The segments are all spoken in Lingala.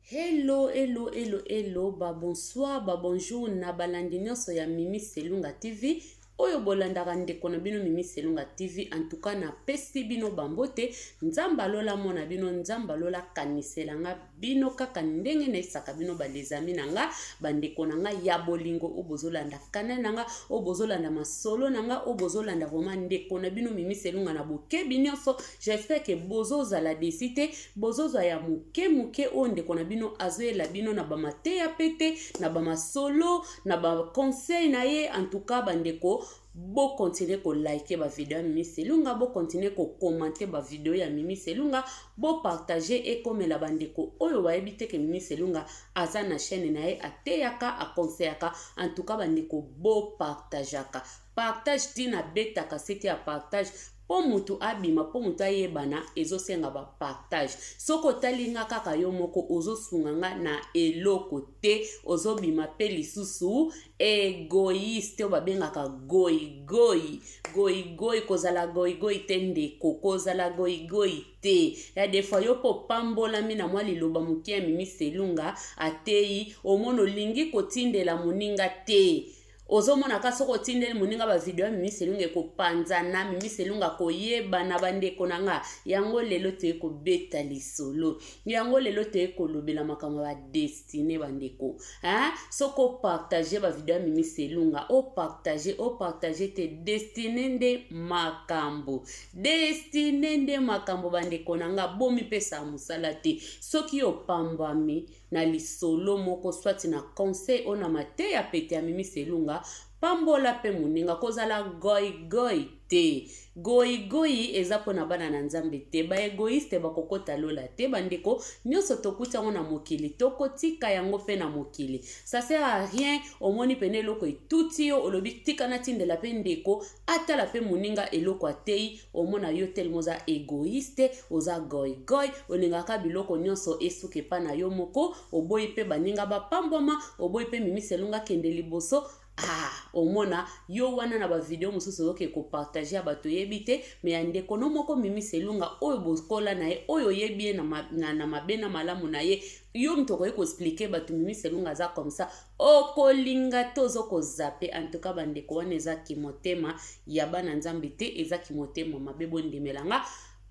Hello hello hello hello ba bonsoir ba bonjour na balandi nyonso ya Mimi Selunga TV oyo bolandaka ndeko na bino Mimi Selunga TV. En tout cas napesi bino bambote. Nzambe alola mona bino, Nzambe alola kanisela nga bino kaka ndenge nayebisaka bino ba les amis na nga, bandeko na nga ya bolingo oyo bozolanda canal na nga, oyo bozolanda masolo na nga, oyo bozolanda vraiment ndeko na bino Mimi Selunga na bokebi nyonso. J'espère que bozozala desi te, bozozwa ya moke moke oyo ndeko na bino azoyela bino na bamateya pete, na bamasolo, na baconseil na ye. En tout cas bandeko, bokontinue kolike bavideo ya Mimi Selunga, bokontinue kokomante bavideo ya Mimi Selunga, bopartage ekomela bandeko oyo bayebi te ke Mimi Selunga aza na chaîne na ye, ateyaka, akonseyaka. En tout cas bandeko, bopartageaka, partage ntina betaka sete ya partage mpo mutu abima, mpo mutu ayebana, ezosenga bapartage. Soki otali nga kaka yo moko, ozosunga nga na eloko te, ozobima mpe lisusu egoïste oyo babengaka goigoi. Goigoi, kozala goigoi te ndeko, kozala goigoi te. Ya des fois yo mpo opambolami na mwa liloba moke ya Mimi Selunga ateyi, omona olingi kotindela moninga te. Ozomona ka soki otindeli moninga bavideo ya Mimi Selunga ekopanzana, Mimi Selunga koyebana. Bandeko na nga, yango lelo toye kobeta lisolo, yango lelo toye kolobela makambo ya badestine. Bandeko, hein? Soki opartage bavideo ya Mimi Selunga, opartage, opartage te, destine nde makambo, destine nde makambo. Bandeko na nga, bomipesa mosala te. Soki opambwami na lisolo moko, soit na conseil oyo na mateya pete ya Mimi Selunga, pambola mpe moninga. Kozala goigoi te. Goigoi eza mpona bana na Nzambe te. Baegoïste bakokota lola te. Bandeko nyonso, tokuti yango na mokili, tokotika yango mpe na mokili. Ça sert à rien. Omoni pene eloko etuti yo, olobi tika natindela mpe ndeko atala, mpe moninga eloko atei. Omona yo telema oza égoïste, oza goigoi, olingaka biloko nyonso esuka epa na yo moko, oboyi mpe baninga bapambwama, oboyi mpe Mimi Selunga akende liboso. Ah, omona yo wana na bavideo mosusu ozoke kopartage ya bato oyebi te, me ya ndeko no moko Mimi Selunga oyo bokola na ye, oyo oyebi ye na mabe na malamu na ye, yo moto okoki koexpliquer bato Mimi Selunga aza comme ça, okolinga te, ozokozape. En tout cas bandeko, wana eza kimotema ya bana Nzambe te, eza kimotema mabe. Bondimela nga,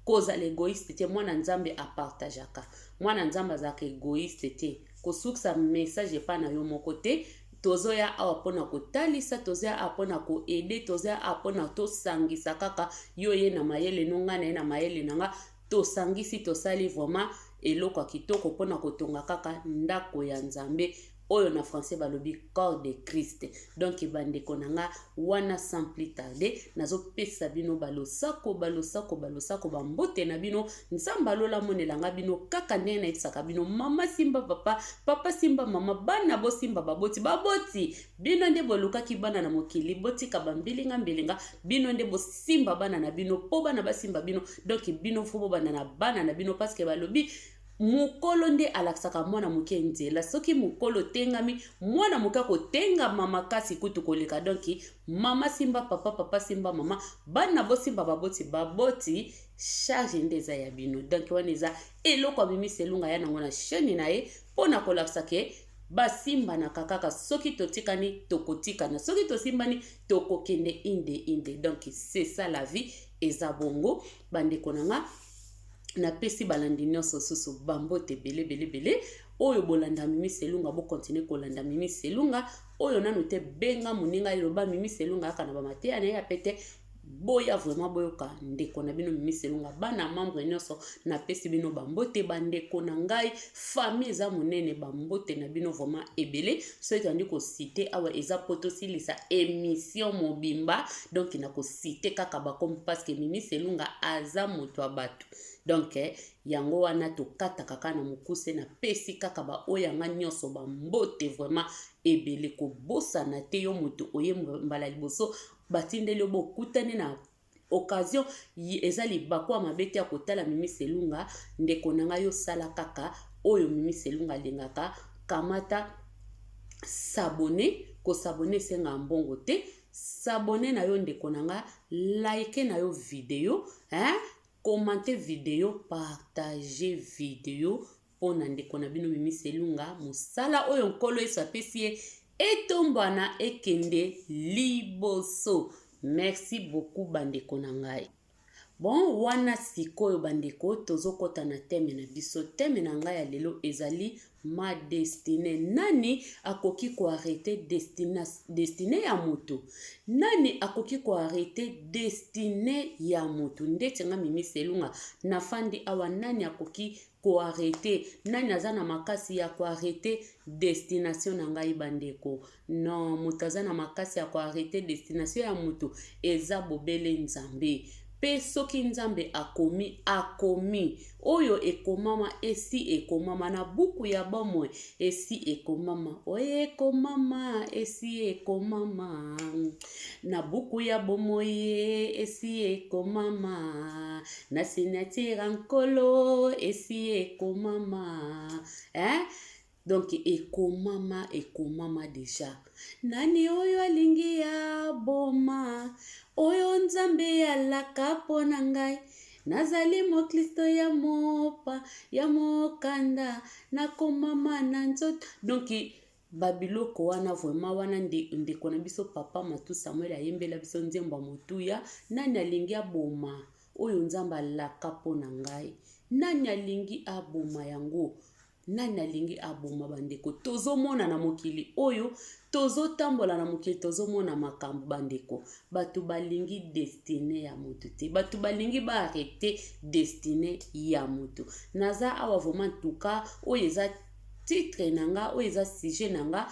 kozala égoïste te. Mwana Nzambe apartageaka, mwana Nzambe azalaka égoïste te. Kosukisa message epai na yo moko te. Tozoya awa mpona kotalisa, tozoya awa mpona koaider, tozoya awa mpona tosangisa. Kaka yo ye na mayele no, ngai na ye na mayele na nga, tosangisi, tosali vraiment eloko ya kitoko mpona kotonga kaka ndako ya Nzambe oyo na français balobi corps de Christ. Donc bandeko na nga, wana sans plus tarder nazopesa bino balosako, balosako, balosako, bambote na bino. Nzambe alola amonelanga bino kaka ndenge nayebisaka bino: mama simba papa, papa simba mama, bana bosimba baboti. Baboti, bino nde bolukaki bana na mokili, botika bambilinga mbilinga. Bino nde bosimba bana na bino mpo bana basimba bino. Donc bino faut bobanda na bana na bino, parce que balobi mokolo nde alakisaka mwana moke nzela. Soki mokolo otengami, mwana moke akotengama makasi kutu koleka. Donc mama simba papa, papa simba mama, bana bosimba baboti. Baboti, charge nde eza ya bino. Donc wana eza eloko ya Mimi Selunga ya nango na chaîne na ye mpo na kolakisa ke basimbanaka kaka. Soki totikani, tokotikana; soki tosimbani, tokokende inde inde. Donc c'est ça la vie, eza bongo. Bandeko na nga, napesi balandi nyonso susu bambote ebele ebele ebele. Oyo bolanda Mimi Selunga, bokontinue kolanda Mimi Selunga. Oyo nanu te, benga moninga, eloba Mimi Selunga kaka na bamateya na ye ya pete. Boya vraiment boyoka ndeko na bino Mimi Selunga. Bana membre nyonso, napesi bino bambote. Bandeko na ngai, famille eza monene, bambote na bino vraiment ebele. Soki toandi kociter awa, eza po tosilisa émission mobimba. Donc nakociter kaka bakomi, parce que Mimi Selunga aza moto ya bato. Donc yango wana tokataka kaka na mokuse. Napesi kaka baoyo yanga nyonso bambote vraiment ebele. Kobosana te, yo moto oye mbala liboso, batindeli yo, bokutani na occasion, eza libaku ya mabe te ya kotala Mimi Selunga. Ndeko na ngai, osala kaka oyo Mimi Selunga alingaka. Kamata s'abonner. Kos'abonner esengaka mbongo te. S'abonner na yo, ndeko na nga, like na yo video, hein? Commenter video, partager video. mpo na ndeko na bino Mimi Selunga, mosala oyo Nkolo Yesu apesi ye etombwana ekende liboso. Merci beaucoup bandeko na ngai. Bon, wana sikoyo bandeko tozokɔta na thème na biso. Thème na ngai ya lelo ezali ma destinée. Nani akoki koarrêter destinée ya moto? Nani akoki koarrêter destinée ya moto? Ndeti nga Mimi Selunga nafandi awa, nani akoki koarrêter? Nani aza na makasi ya koarrêter destination na ngai, bandeko? Non, moto aza na makasi ya koarrêter destination ya moto eza bobele Nzambe. Mpe soki Nzambe akomi, akomi. Oyo ekomama esi ekomama na buku ya bomoi, esi ekomama. Oyo ekomama esi ekomama na buku ya bomoi, esi ekomama na signature ya Nkolo, esi ekomama, hein? Donc ekomama, ekomama déjà. Nani oyo alingi aboma oyo Nzambe alaka mpo na ngai? Nazali moklisto ya mopa ya mokanda, nakomama na nzoto. Donc babiloko wana vraiment wana, ndeko na biso papa Matu Samuel ayembela biso nzembo ya motuya. Nani alingi aboma oyo Nzambe alaka mpo na ngai? Nani alingi aboma yango? Nani alingi aboma? Bandeko, tozomona na mokili oyo tozotambola, na mokili tozomona makambo, bandeko. Bato balingi destinée ya moto te, bato balingi baarrêter destinée ya moto. Naza awa vraiment tuka oyo eza titre na nga, oyo eza sujet na nga,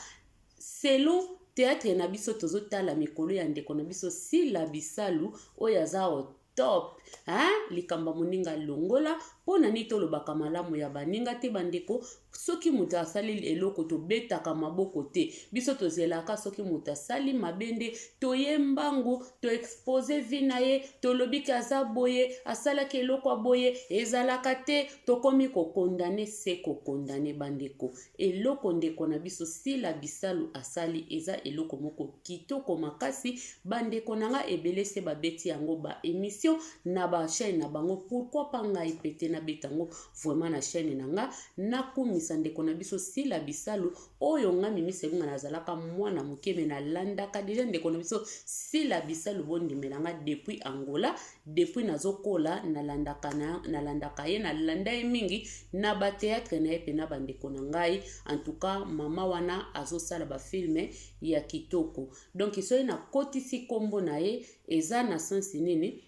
selon théâtre na biso tozotala mikolo ya ndeko na biso Sila Bisalu oyo aza top, hein? Likambo ya moninga longola. Mpo na nini tolobaka malamu ya baninga te, bandeko? Soki moto asali eloko, tobetaka maboko te. Biso tozelaka soki moto asali mabe nde toye mbangu toexposer vie na ye, tolobiki aza boye, asalaki eloko ya boye, ezalaka te. Tokomi kocondamner se kocondamner. Bandeko, eloko ndeko na biso Sila Bisalu asali eza eloko moko kitoko makasi. Bandeko na nga ebele se babeti yango baémission na bachaîne na bango. Pourquoi pas ngai pe te nabeta yango vraiment na chaîne na nga, nakumisa ndeko na biso Sila Bisalu oyo? Nga Mimi Selunga nazalaka mwana moke, mais nalandaka déjà ndeko na biso Sila Bisalu. Bondimela nga, depuis Angola, depuis nazokola, nalandaka, nalandaka ye, nalanda ye mingi na bathéâtre na ye mpe na bandeko na ngai. En tout cas, mama wana azosala bafilm ya kitoko. Donc soki nakotisi nkombo na ye, eza na sens nini?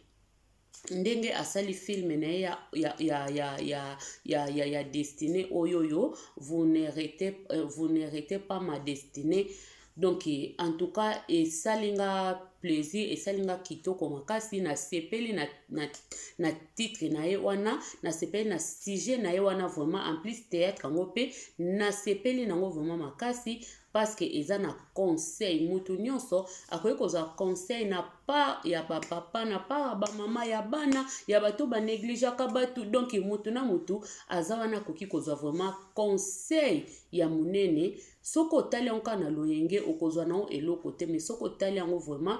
Ndenge asali film na ye ya destinée oyo, vous n'arrêtez pas ma destinée. Donc en tout cas esali nga plaisir, esali nga kitoko makasi. Nasepeli na titre na ye wana, nasepeli na sujet na ye wana vraiment. En plus théâtre yango mpe nasepeli nango vraiment makasi, parce que eza na conseil. Mutu nyonso akoki kozwa conseil na part ya bapapa, na part ya bamama, ya bana, ya bato banégligeaka bato. Donc mutu na mutu aza wana akoki kozwa vraiment conseil ya monene. Soki otali yango kaka na loyenge, okozwa nango eloko te. Mais soki otali yango vraiment,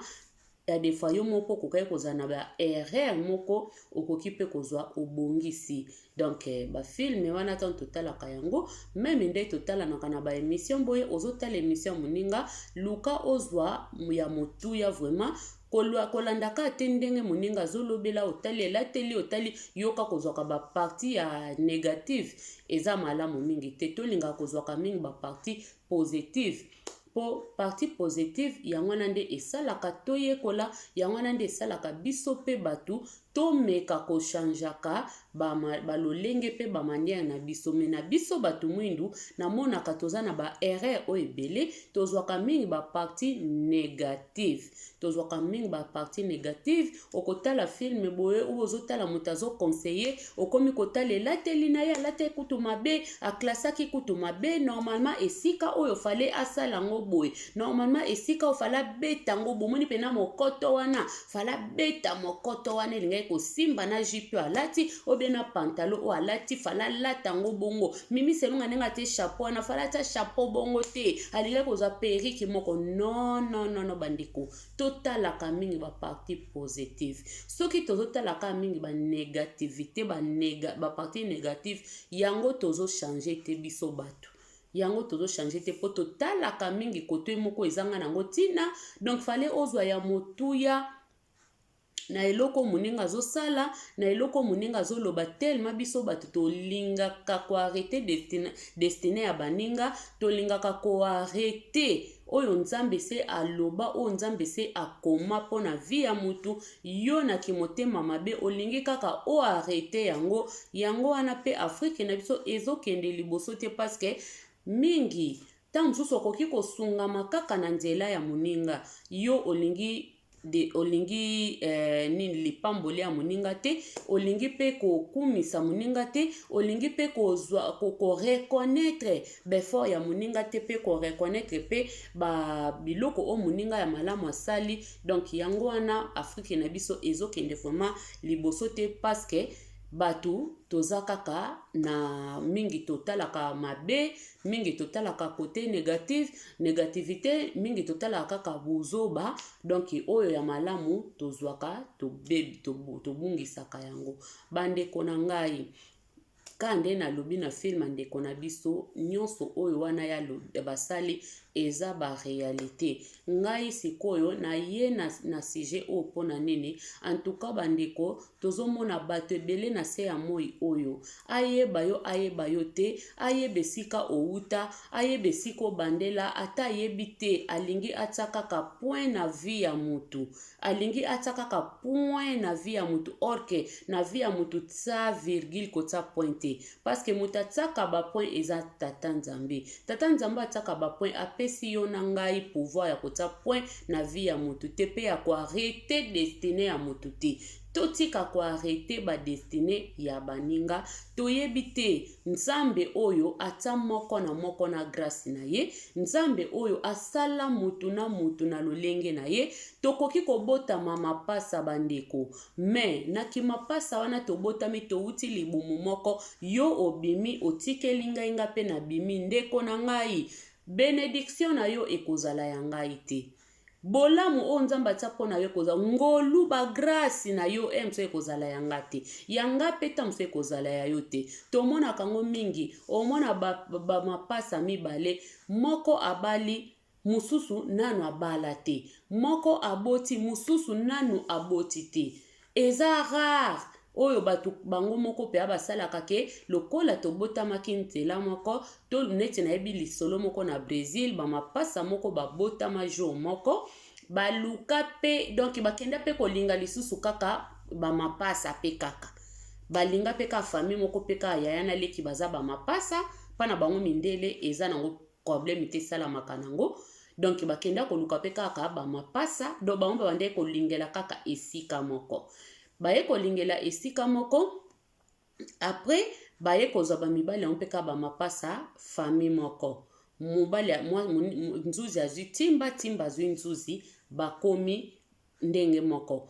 ya des fois yo moko okokaki kozala na baerreur moko, okoki mpe kozwa obongisi. Donc bafilm wana, ntango totalaka yango, même nde totalanaka na baémission boye, ozotala émission ya moninga, luka ozwa ya motuya vraiment. Kolanda kaka te ndenge moninga azolobela, otali elateli, otali yoka. Kozwaka bapartie ya négative eza malamu mingi te. Tolingaka kozwaka mingi bapartie positive, mpo partie positive yango wana nde esalaka toyekola, yango wana nde esalaka biso mpe bato tomeka kochangeaka balolenge mpe bamanière na biso. Mais na biso bato mwindu, namonaka toza na baerreur oyo ebele. Tozwaka mingi bapartie négative, tozwaka mingi bapartie négative. Okotala film boye oyo, ozotala moto azoconseiller, okomi kotala elateli na ye, alataki kutu mabe, aklasaki kutu mabe. Normalement esika oyo fallait asala yango boye, normalement esika oyo fallait abeta yango, bomoni mpena mokoto wana, fallait abeta mokoto wana, elingaki. elingaki kosimba na jupe oyo alati ou bien na pantalon oyo alati, fallait alata yango bongo. Mimi Selunga ndenge atie chapeau wana, fallait atia chapeau bongo te, alingaki kozwa perruque moko. Non, non, non, non, bandeko, totalaka mingi bapartie positive. Soki tozotalaka mingi banégativité, bapartie négative, yango tozochange te. Biso bato, yango tozochange te, mpo totalaka mingi kote moko ezanga nango ntina. Donc fallait ozwa ya motuya na eloko moninga azosala, na eloko moninga azoloba. Tellement biso bato tolingaka koarrêter destinée ya baninga, tolingaka koarrêter oyo Nzambe se aloba, oyo Nzambe se akoma mpo na vie ya mutu. Yo na kimotema mabe olingi kaka oarrêter yango. Yango wana mpe Afrique na biso ezokende liboso te, parce que mingi, ntango mosusu okoki kosungama kaka na nzela ya moninga. Yo olingi de olingi nini, lipamboli ya moninga te, olingi mpe kokumisa moninga te, olingi mpe kozwa koreconnaître baeffort ya moninga te, mpe koreconnaître mpe babiloko oyo moninga ya malamu asali. Donc yango wana Afrique na biso ezokende vraiment liboso te, parce que bato toza kaka na mingi totalaka mabe mingi, totalaka côté négative, négativité mingi, totalaka kaka bozoba. Donc oyo ya malamu tozwaka, tobungisaka yango. Bandeko na ngai, ka nde nalobi na film, ndeko na biso nyonso oyo wana ya basali eza baréalité. Ngai sikoyo naye na sujet oyo mpona nini? En tout cas, bandeko, tozomona bato ebele na se ya moi oyo, ayeba yo, ayeba yo te, ayeba esika owuta, ayeba esika obandela, ata ayebi te, alingi atia kaka point na vie ya mutu, alingi atia kaka point na vie ya mutu. Or que na vie ya mutu, tia virgule, kotia point te, parce que moto atiaka bapoint eza Tata Nzambe. Tata Nzambe atiaka bapoint, apesi yo na ngai pouvoir ya kotia point na vie ya motu te, mpe ya koarrêter destinée ya motu te. Totika koarrêter badestinée ya baninga. Toyebi te, Nzambe oyo atia moko na moko na grâce na ye, Nzambe oyo asala mutu na mutu na lolenge na ye. Tokoki kobotama mapasa, bandeko, mais na kimapasa wana tobotami, towuti libumu moko. Yo obimi, otikeli ngai, nga mpe nabimi. Ndeko na ngai, bénédiction na yo ekozala ya ngai te. Bolamu oyo Nzambe atia mpo na yo ekozala ngolu, bagrâce na yo e mosu ekozala ya nga te, ya nga mpe ta mosu ekozala ya yo te. Tomonaka yango mingi, omona bamapasa ba mibale, moko abali, mosusu nanu abala te, moko aboti, mosusu nanu aboti te. Eza rare oyo bato bango moko mpe basalaka ke lokola tobotamaki nzela moko to neti nayebi lisolo moko na Brésil, bamapasa moko babotama jour moko, baluka mpe, donc bakenda mpe kolinga lisusu kaka bamapasa mpe kaka balinga mpe kaka famille moko mpe kaka yaya na leki baza bamapasa. Mpa na bango mindele eza nango problème te, esalamaka nango. Donc bakenda koluka mpe kaka bamapasa, donc bango mpe bandeki kolingela kaka esika moko, baye kolingela esika moko. Après baye kozwa bamibali yango mpe kaka bamapasa, famille moko. Mobali, nzuzi azwi timba, timba azwi nzuzi, bakomi ndenge moko.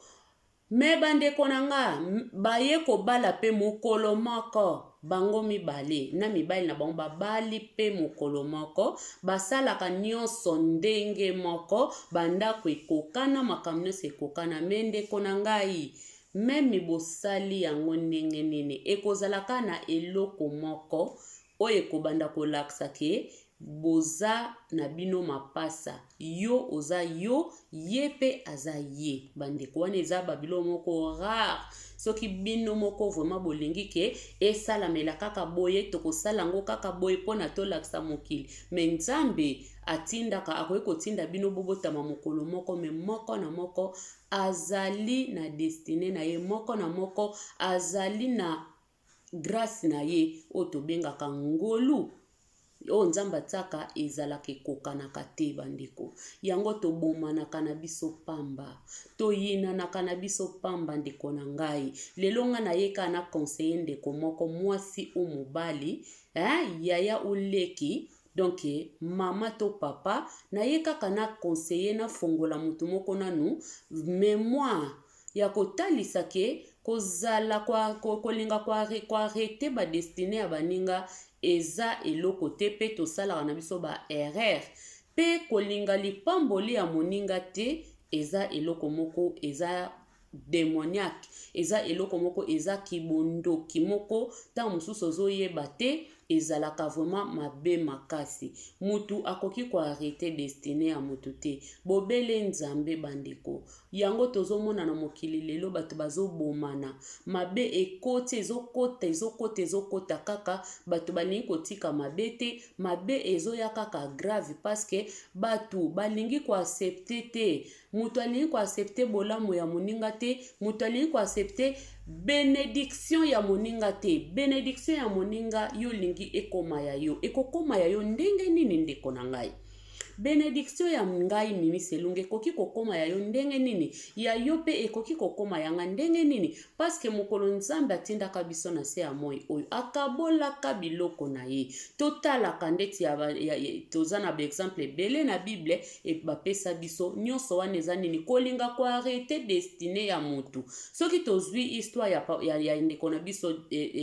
Mais bandeko na nga, baye kobala mpe mokolo moko, bango mibale na mibali na bango babali mpe mokolo moko, basalaka nyonso ndenge moko, bandako ekokana, makambo nyonso ekokana. Mais ndeko na ngai, même bosali yango ndenge nini, ekozalaka na eloko moko oyo ekobanda kolakisa ke boza na bino mapasa. Yo oza yo, ye mpe aza ye. Bandeko, wana eza babilo moko rare. Soki bino moko vraiment bolingi ke esalamela kaka boye, tokosala yango kaka boye mpona tolakisa mokili. Mais Nzambe atindaka, akoki kotinda bino bobotama mokolo moko, mais moko na moko azali na destinée na ye, moko na moko azali na grâce na ye oyo tobengaka ngolu oyo Nzambe atiaka, ezalaka ekokanaka te. Bandeko, yango tobomanaka na biso pamba, toyinanaka na biso pamba. Ndeko na ngai, lelo ngai nayeka na conseiller ndeko moko, mwasi o mobali, yaya oleki, donc mama to papa, naye kaka na conseiller, nafongola motu moko nanu mémoire ya kotalisa ke Kozala kolinga koarrete badestine ya baninga eza eloko te, mpe tosalaka na biso ba erreur. Mpe kolinga lipamboli ya moninga te eza eloko moko eza demoniaque, eza eloko moko eza kibondoki moko ntango mosusu ozoyeba te, ezalaka vraiment mabe makasi. Mutu akoki koarrete destine ya mutu te, bobele Nzambe. Bandeko, yango tozomona na mokili lelo, bato bazobomana, mabe ekoti, ezokota, ezokota, ezokota kaka. Bato balingi kotika mabe te, mabe ezoya kaka grave, parce que bato balingi koaccepter te. Moto alingi koaccepter bolamu ya moninga te, moto alingi koaccepter bénédiction ya moninga te. Bénédiction ya moninga, yo olingi ekóma ya yo. Ekokóma ya yo ndenge nini, ndeko na ngai? Bénédiction ya ngai Mimi Selunga ekoki kokóma ya yo ndenge nini? Ya yo mpe ekoki kokóma yanga ndenge nini? Parce que mokolo Nzambe atindaka biso na se ya moi oyo, akabolaka biloko na ye. Totalaka ndeti ya, toza na baexemple ebele na Bible e bapesa biso nyonso wana. Eza nini? Kolinga koarrêter destinée ya motu. Soki tozwi histoire ya ndeko na biso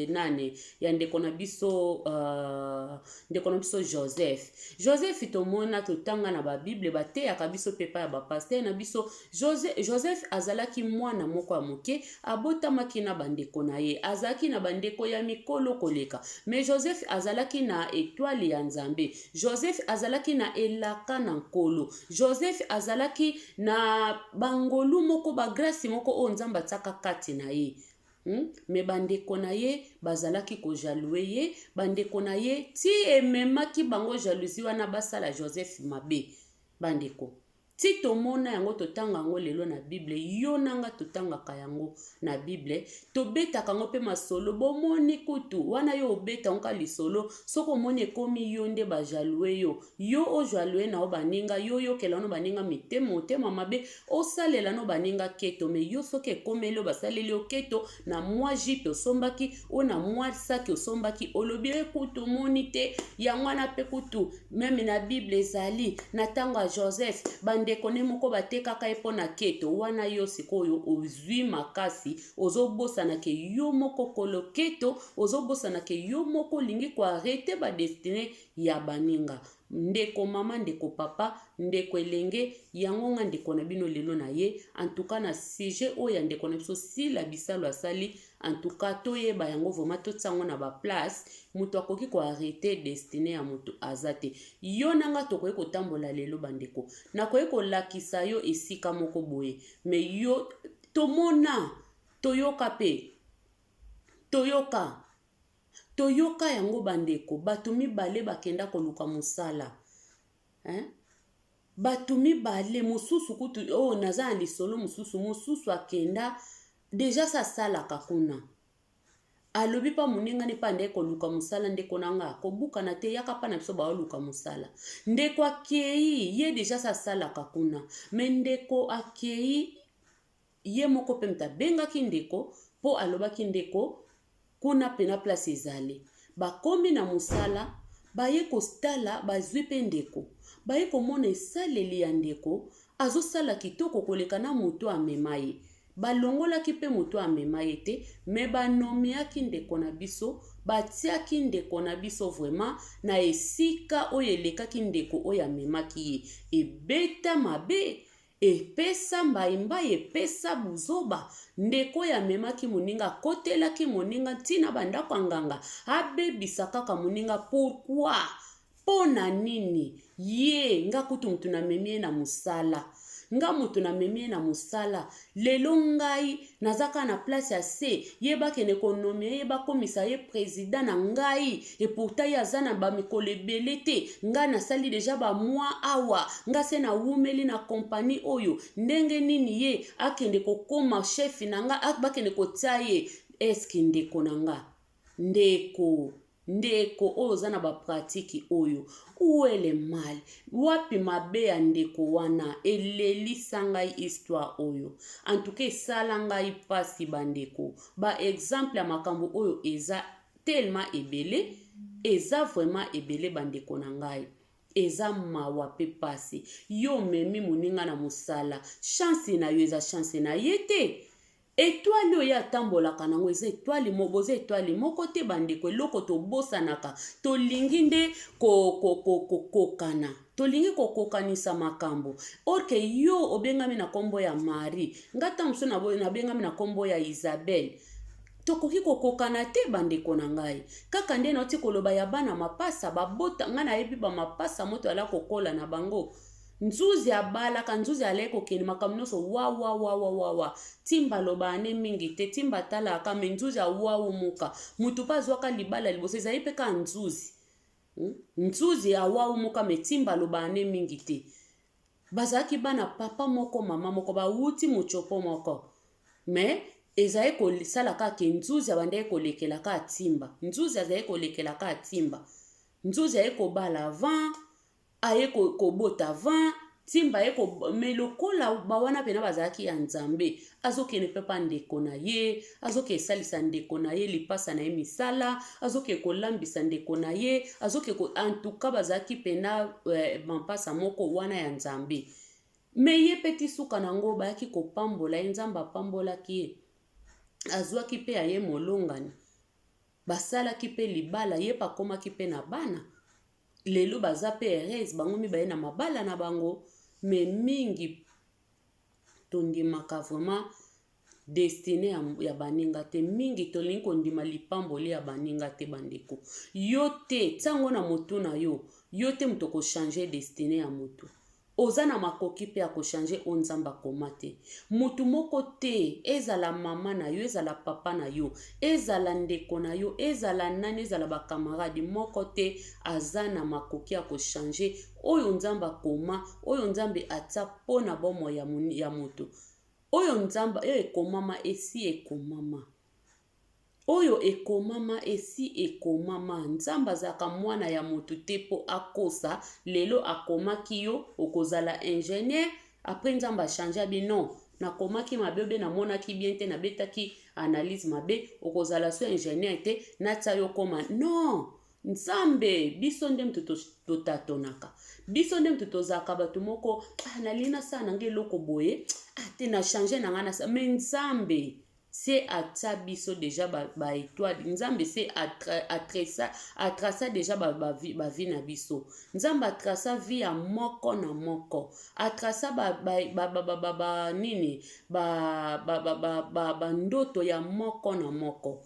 nani, ya ndeko na biso Joseph. Joseph, tomona, totanga na babible, bateyaka biso mpe epai ya bapasteur na biso. Joseph azalaki mwana moko ya moke, abotamaki na bandeko na ye, azalaki na bandeko ya mikolo koleka, mais Joseph azalaki na étoile ya Nzambe. Joseph azalaki na elaka na Nkolo. Joseph azalaki na bangolu moko, bagrâce moko oyo Nzambe atiaka kati na ye. Mais bandeko na ye bazalaki kojalouser ye. Bandeko na ye ti ememaki bango jalousie wana, basala Joseph mabe. Bandeko, ti tomona yango, totanga yango lelo na Bible. Yo na nga totangaka yango na Bible, tobetaka yango mpe masolo. Bomoni kutu wana, yo obeta yango ka lisolo. Soki omoni ekomi yo nde bajalouser yo, yo ojalouser na yo baninga, yo oyokela no baninga mitema, motema mabe, osalela no baninga keto. Mais yo, soki ekomeli yo, basaleli yo keto na mwa jupe osombaki, o na mwa saki osombaki, olobi ekutu omoni te yango wana. Mpe kutu même na Bible ezali na ntango ya Joseph, bandeko ne moko batekaka ye mpo na keto wana. Yo sikoyo ozwi makasi, ozobosana ke yo moko kolo keto, ozobosana ke yo moko olingi koarrêter badestinée ya baninga. Ndeko mama, ndeko papa, ndeko elenge, yango nga ndeko na bino lelo na ye antuka na sujet oyo ya ndeko na biso Sila Bisalo asali. Antuka toyeba yango vraiment, totia yango na baplace. Moto akoki koarrêter destinée ya moto aza te. Yo na nga tokoki kotambola lelo, bandeko, nakoki kolakisa yo esika moko boye, mais yo tomona, toyoka mpe toyoka, toyoka yango. Bandeko, bato mibale bakenda koluka mosala, hein? Bato mibale mosusu kutu oyo naza na lisolo mosusu, mosusu akenda déjà, sa asalaka kuna. Alobi mpa moningani mpe andeki koluka mosala: "Ndeko na nga, kobukana te, yaka mpa na biso, baoluka mosala." Ndeko akei, ye déjà sa asalaka kuna, mais ndeko akei ye moko mpe moto abengaki ndeko mpo alobaki: "Ndeko, kuna pena place ezali." Bakomi na mosala, baye kotala, bazwi mpe ndeko. Baye komona esaleli ya ndeko, azosala kitoko koleka na moto amema ye. Balongolaki mpe moto amema ye te, mais banomiaki ndeko na biso, batiaki ndeko na biso vraiment na esika oyo elekaki ndeko oyo amemaki ye. Ebeta mabe, epesa mbaimbai, epesa buzoba. Ndeko oyo amemaki moninga akotelaki moninga ntina bandako ya nganga, abebisa kaka moninga. Pourquoi? Mpo na nini? Ye nga kutu motu namemi ye na mosala, nga moto namemi ye na mosala. Lelo ngai naza kaka na place ya se, ye bakende konommer ye, bakomisa ye président na ngai. Et pourtant ye aza na bamikolo ebele te, ngai nasali déjà bamois awa, nga se nawumeli na kompani oyo. Ndenge nini ye akende kokóma chef na nga, bakende kotia ye? Eske ndeko na nga, ndeko, ndeko oyo oza na bapratique oyo, uele mal wapi mabe ya ndeko wana? Elelisa ngai histoire oyo, antuka esala ngai mpasi. Bandeko, baexemple ya makambo oyo eza tellement ebele, eza vraiment ebele. Bandeko na ngai, eza mawa mpe pasi. Yo omemi moninga na mosala, chance na yo eza chance na ye te. Etoile oyo ye atambolaka nango eza etoile mo boza etoile moko te bandeko eloko tobosanaka tolingi nde kokokana tolingi kokokanisa makambo or que yo obengami na nkombo ya Marie, nga ntango mosusu nabengami na nkombo ya Isabelle, tokoki kokokana te bandeko na ngai. Kaka nde nauti koloba ya bana mapasa babota ngai, nayebi bamapasa moto ala kokola na bango. Nzuzi abalaka, nzuzi alaki kokende makambo nyonso wawawawawawa. Timba alobaka ne mingi te, timba atalaka, me nzuzi awawumuka. Motu mpe azwaka libala liboso ezali mpe kaka nzuzi. Nzuzi awawumuka, me timba alobaka ne mingi te. Bazalaki bana papa moko mama moko, bawuti motsopo moko, me ezali kosala kaka ke nzuzi abandaki kolekela kaka timba. Nzuzi azali kolekela kaka timba. Nzuzi aye kobala avant, aye kobota avant timba aye ko, me lokola bawana mpena bazalaki ya Nzambe, azokende mpe pa ndeko na ye, azoke esalisa ndeko na ye lipasa na ye misala, azoke kolambisa ndeko na ye, azoke ko, en tout cas bazalaki mpena mampasa moko wana ya Nzambe. Me ye mpe ti suka nango bayaki kopambola ye, Nzambe apambolaki ye, azwaki mpe ya ye molongani, basalaki mpe libala, ye mpe akomaki mpe na bana. Lelo baza mpe heureuse bango mibale na mabala na bango. Me mingi tondimaka vraiment destinée ya baninga te, mingi tolingi kondima lipamboli ya baninga te. Bandeko, yo te ntango na motu na yo, yo te moto okochange destinée ya motu. Oza na makoki mpe ya kochange oyo Nzambe akoma te. Motu moko te, ezala mama na yo, ezala papa na yo, ezala ndeko na yo, ezala nani, ezala bakamarade, moko te aza na makoki ya kochange oyo Nzambe akoma, oyo Nzambe atia mpo na bomoi ya moto. Oyo Nzambe, oyo ekomama esi ekomama. Oyo ekomama esi ekomama. Nzambe azalaka mwana ya motu te mpo akosa. Lelo akomaki yo okozala ingénieur, après Nzambe achange abi non, nakomaki mabe, obe namonaki bien te, nabetaki analyse mabe, okozala so ingénieur te, natia yo koma. Non, Nzambe, biso nde moto totatonaka, biso nde moto tozalaka bato moko, ah, nalingi nasala na ngai eloko boye, ah, te na change na ngai nasala. Me Nzambe se atia biso deja ba étoile. Nzambe se atraça deja ba vie na biso. Nzambe atraça vie ya moko na moko, atraça ba nini, bandoto ya moko na moko.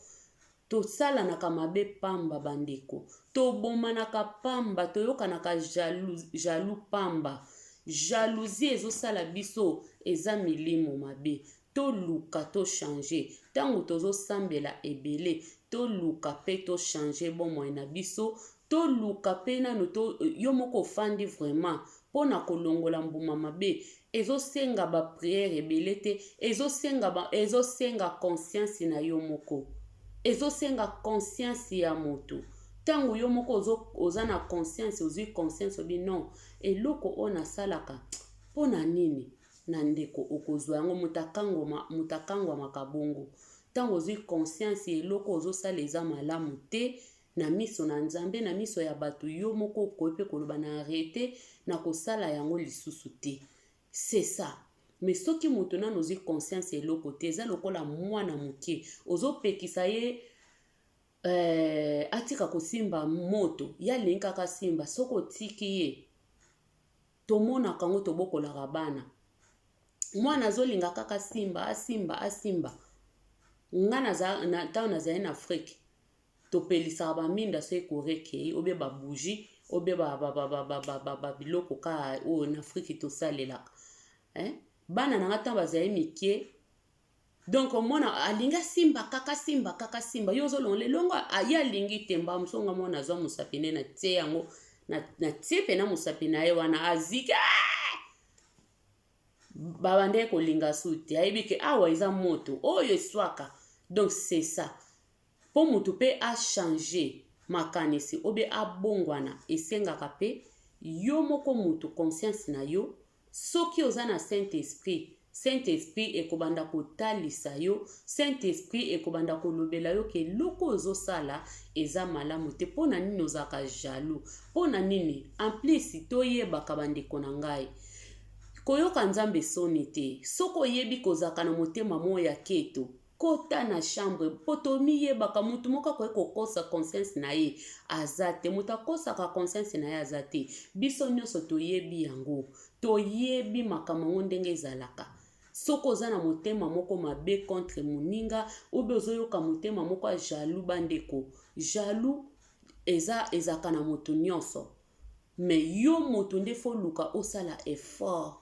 Tosalanaka mabe pamba bandeko, tobomanaka pamba, toyokanaka jaloux pamba. Jalousie ezosala biso, eza milimo mabe. Toluka tochange ntango tozosambela ebele, toluka mpe tochange bomoi na biso, toluka mpe nanu to, yo moko ofandi vraiment mpona kolongola mbuma mabe. Ezosenga baprière ebele te, ezosenga conscience na yo moko, ezosenga conscience ya moto. Ntango yo moko oza na conscience, ozwi conscience, obi non, eloko oyo nasalaka mpona nini na ndeko, okozwa yango. Moto akangwamaka bongo ntango ozwi conscience, eloko ozosala eza malamu te na miso na Nzambe, na miso ya bato. Yo moko okoki mpe koloba na arrêter na kosala yango lisusu te, c'est ça. Mais soki moto nano ozwi conscience eloko te, eza lokola mwana moke ozopekisa ye atika kosimba moto, ye alingi kaka simba. Soki otiki ye, tomonaka yango, tobokolaka bana, mwana azolinga kaka simba, asimba, asimba. Nga ntango nazali na Afrique, topelisaka baminda so ekoreke obie babougie, obie babiloko kaka oyo na Afrique tosalelaka, eh? Bana na nga ntango bazali mike, donc omona alingi asimba kaka, simba kaka, simba. Yo ozolongola elongo, ye alingi te. Mbala mosusu nga mwana azwa mosapi nde natie yango, natie mpena mosapi na ye wana, aziki, babandaki kolinga su te. Ayebi ke awa eza moto oyo eswaka. Donc c'est ça, mpo motu mpe achange makanisi obe abongwana, esengaka mpe yo moko motu conscience na yo. Soki oza na Saint Esprit, Saint Esprit ekobanda kotalisa yo, Saint Esprit ekobanda kolobela yo ke eloko oyo ozosala eza malamu te. Mpo na nini ozalaka jaloux? Mpo na nini? En plus toyebaka, bandeko na ngai, Koyoka Nzambe soni te. Soki oyebi kozalaka na motema moko ya keto, kota na chambre po tomiyebaka mutu moko akoki kokosa conscience na ye aza te. Moto akosaka conscience na ye aza te. Biso nionso toyebi yango. Toyebi makambo yango ndenge ezalaka. Soki oza na motema moko mabe contre moninga ou bien ozoyoka motema moko ya jaloux bandeko, jaloux eza ezalaka na moto nionso. Mais yo moto nde faut oluka osala effort.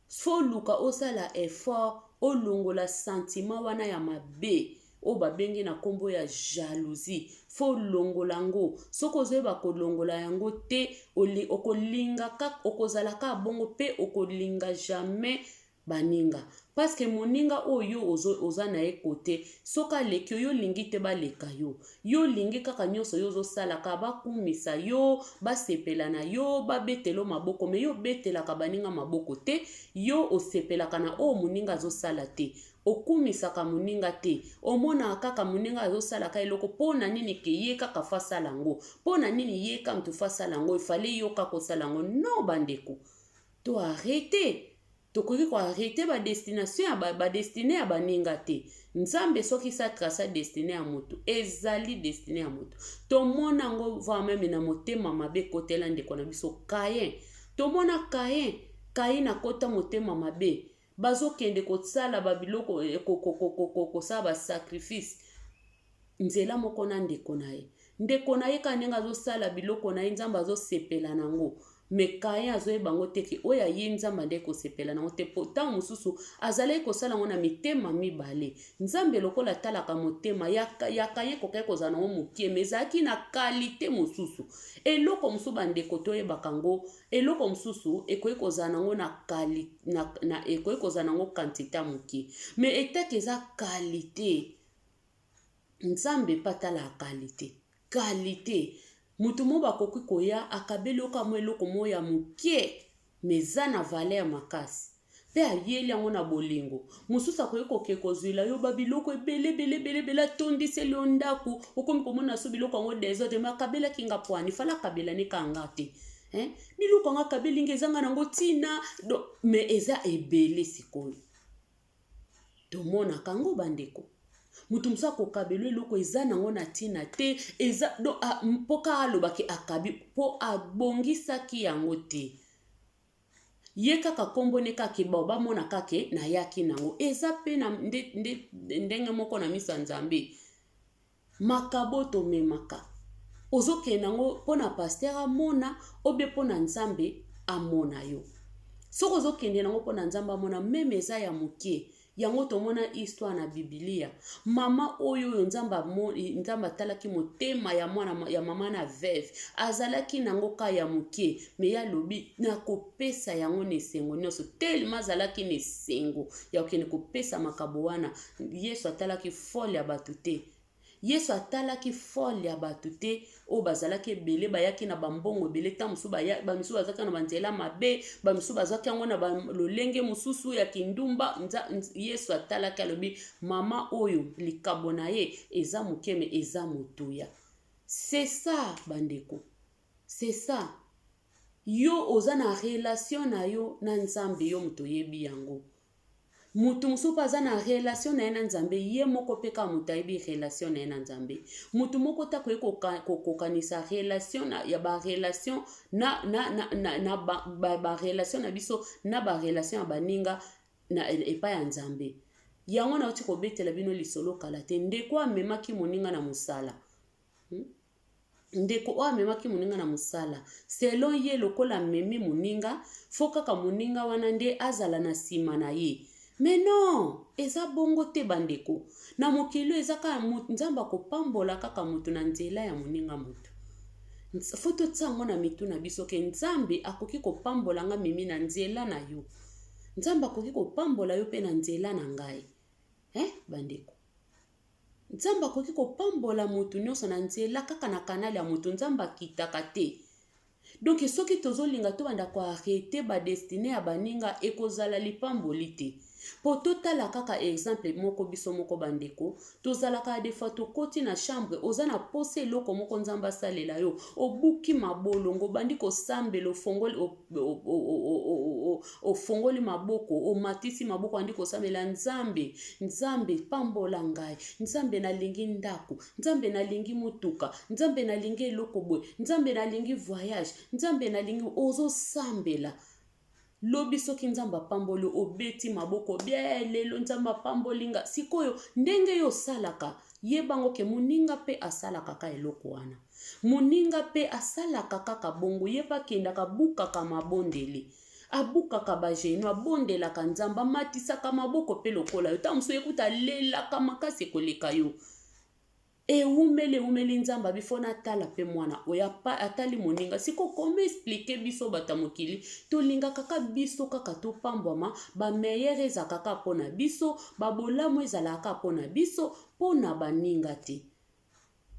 Faut oluka osala effort olongola sentiment wana ya mabe oyo babengi na kombo ya jalousie. Faut olongola yango. Soki ozoyeba kolongola yango te, okolinga kaka, okozala kaka bongo pe okolinga jamais baninga parce que moninga oyo yo ozo, oza na ye kote soki aleki yo yo olingi te baleka yo yo olingi kaka nyonso yo ozosala kaka bakumisa yo basepela na yo babetela yo maboko me yo obetelaka baninga maboko te yo osepelaka na oyo moninga azosala te okumisaka moninga te omonaka kaka moninga azosalaka eloko mpo na nini ke ye kaka fo asala yango mpo na nini ye kaka moto fo asala yango efale yo kaka osala yango non bandeko to arrete tokoki ko arrete ba destination ya ba, ba destine ya baninga te nzambe soki sa traça destine ya moto ezali destine ya moto tomona yango voir meme na motema mabe ekotela ndeko na biso Caïn tomona Caïn Caïn akota motema mabe bazokende kosala babiloko eh, kosala basacrifice nzela moko na ndeko na ye ndeko na ye kaka ndenge azosala biloko na ye nzambe azosepela na yango me Kayen azoyeba yango te ke oyo aye nzambe andeki kosepela na yango te mpo ntango mosusu azalaki kosala yango na mitema mibale nzambe lokola atalaka motema ya, ya Kayen ekokaki kozala nango mokie me ezalaki na kalite mosusu eloko mosusu bandeko toyebaka yango eloko mosusu ekoki kozala nango na, kali, na, na ekoki kozala nango kantite ya mokie me etake eza kalite Nzambe pe atalaka qualite. Qualite. Mutu moko akoki koya akabeli yo kaka mwa eloko moko ya mokie mais eza na valeur makasi. Pe ayeli yango na bolingo. Mosusu akoki koke kozwela yo ba biloko ebele ebele ebele ebele atondiseli yo ndaku okomi komona so biloko yango desordre mais akabelaki nga pwani fala akabela ne kaka nga te. Hein? Biloko yango akabeli nga eza nga nango tina donc mais eza ebele sikoyo. Tomonaka yango bandeko. Moto mosusu akokabela eloko eza nango na ntina te eza do mpo kaka alobaki akabi mpo abongisaki yango te ye kaka nkombo ne kaka bao bamona kaka nayaki nango eza mpe na nde, nde, ndenge moko na miso ya Nzambe. Makabo tomemaka ozokende yango mpo na pasteur amona obe mpo na Nzambe amona yo. Soki ozokende yango mpo na Nzambe amona meme eza ya moke. Yango tomona histoire na Biblia. Mama oyo oyo Nzambe Nzambe atalaki motema ya mwana ya mama na veuve azalaki nango ka ya moke me ye alobi nakopesa yango na esengo nyonso telema azalaki na esengo ya kokende kopesa makabo wana Yesu atalaki folle ya bato te. Yesu atalaki folle ya bato te oyo bazalaki ebele, bayaki na bambongo ebele, ntango mosusu bamisusu bazalaki na banzela mabe, bamisusu bazwaki yango na lolenge mosusu ya kindumba. Yesu atalaki alobi, mama oyo likabo na ye eza moke me eza motuya. C'est ça bandeko, c'est ça. Yo oza na relation na yo na Nzambe, yo moto oyebi yango. Mutu mosusu pe aza na relation na ye na Nzambe, ye moko pe kaka mutu ayebi relation na ye na Nzambe. Mutu moko te akoki kokokanisa relation na, ya ba relation na, na, na, na, na ba, ba, ba relation na biso na ba relation ya baninga na epai ya Nzambe. Yango nauti kobetela bino lisolo kala te, ndeko amemaki moninga na mosala. Ndeko oyo amemaki moninga na mosala, selon ye lokola amemi moninga, faut kaka moninga wana nde azala na sima na ye. Mais non, eza bongo te bandeko. Na mokili oyo eza kaka Nzambe akopambola kaka moto na nzela ya moninga moto. Faut totia yango na mitu na biso ke Nzambe akoki kopambola nga Mimi na nzela na yo. Nzambe akoki kopambola yo pe na nzela na ngai. Eh bandeko. Nzambe akoki kopambola moto nyonso na nzela kaka na canal ya moto. Nzambe akitaka te. Donc soki tozolinga tobanda ko arreter ba destine ya baninga ekozala lipamboli te. Po totala kaka exemple moko biso moko bandeko, tozalaka des fois tokoti na chambre, oza na posa eloko moko Nzambe asalela yo, obuki mabolongo, obandi kosambela, ofongoli ofongoli maboko, omatisi maboko, obandi kosambela Nzambe, Nzambe pambola ngai, Nzambe nalingi ndako, Nzambe nalingi motuka, Nzambe nalingi eloko boye, Nzambe nalingi voyage, Nzambe nalingi, ozosambela. Lobi soki Nzambe apamboli yo, obeti maboko bie lelo Nzambe apamboli nga. Sikoyo ndenge yo osalaka, yeba ngo ke moninga pe asalaka kaka eloko wana. Moninga pe asalaka kaka bongo, ye pe akendaka abukaka mabondeli. Abukaka ba genoux, abondelaka Nzambe, amatisaka maboko pe lokola yo. Tango mosusu ye kutu alelaka makasi koleka yo. Ewumeli ewumeli Nzambe abi faut natala pe mwana oyo atali moninga siko comment expliquer biso bato ya mokili tolingaka kaka biso kaka topambwama ba meilleur ezalaka kaka mpo na biso ba bolamu ezalaka kaka mpo na biso mpo na baninga te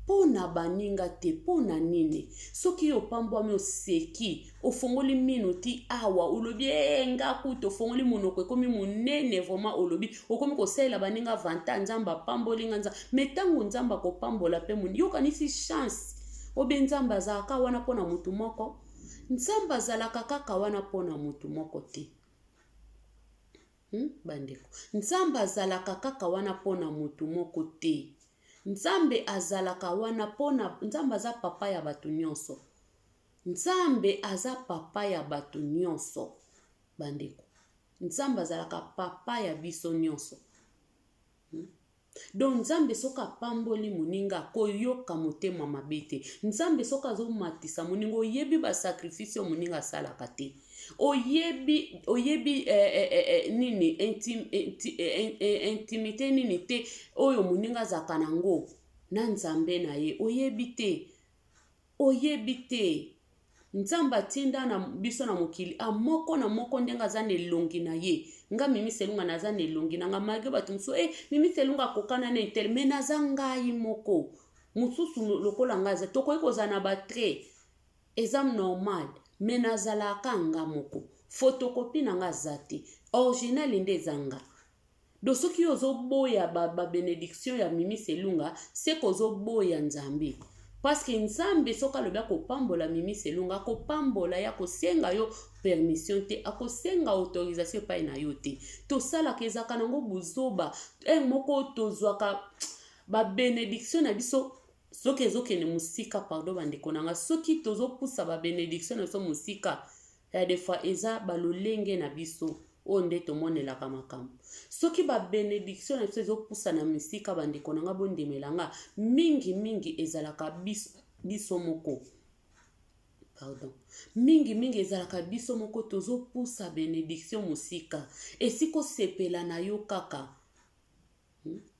mpo na baninga te mpo na nini soki yo opambwami oseki ofongoli minu ti awa olobi ee nga kutu ofongoli monoko ekomi monene vraiment olobi okomi kosalela baninga vanta nzambe apamboli nga nzambe me ntango nzambe akopambola mpe moni yokanisi chance obe nzambe azalaka wana mpo na motu moko nzambe azalaka kaka wana mpo na motu moko te Bandeko nzambe azalaka kaka wana mpo na motu moko te nzambe azalaka wana mpo na nzambe aza papa ya bato nyonso Nzambe aza papa ya bato nyonso bandeko. Nzambe azalaka papa ya biso nyonso. Donc Nzambe soki apamboli moninga koyoka motema mabe te. Nzambe soki azomatisa moninga oyebi ba sacrifice oyo moninga asalaka te. Oyebi oyebi eh, eh, eh, eh nini intim, inti, eh, eh, intimité nini te oyo moninga azalaka nango na Nzambe na ye oyebi te. Oyebi te. Nzambe atinda na biso na mokili a moko na moko ndenge aza na elongi na ye. Nga Mimi Selunga naza na elongi na nga malgre bato mosusu eh Mimi Selunga akokana na intel mais naza ngai moko. Mosusu lokola nga aza tokoki kozala na ba trait eza normal mais nazalaka nga moko. Photocopie na nga aza te. Original nde eza nga. Donc soki yo ozoboya ba, ba benediction ya Mimi Selunga, seke ozoboya Nzambe. Parce que Nzambe soki alobi akopambola Mimi Selunga, akopambola ye, akosenga yo permission te, akosenga autorisation epai na yo te. Tosalaka ezalaka nango buzoba. Heure moko tozwaka ba benediction na biso soki ezokende mosika, pardon bandeko na nga, soki tozopusa ba benediction na biso mosika, ya des fois eza ba lolenge na biso oyo nde tomonelaka makambo. Soki ba benediction na biso ezopusana misika, bandeko na nga bondimela nga, mingi mingi ezalaka biso, biso moko pardon mingi mingi ezalaka biso moko tozopusa benediction mosika esika osepela na yo kaka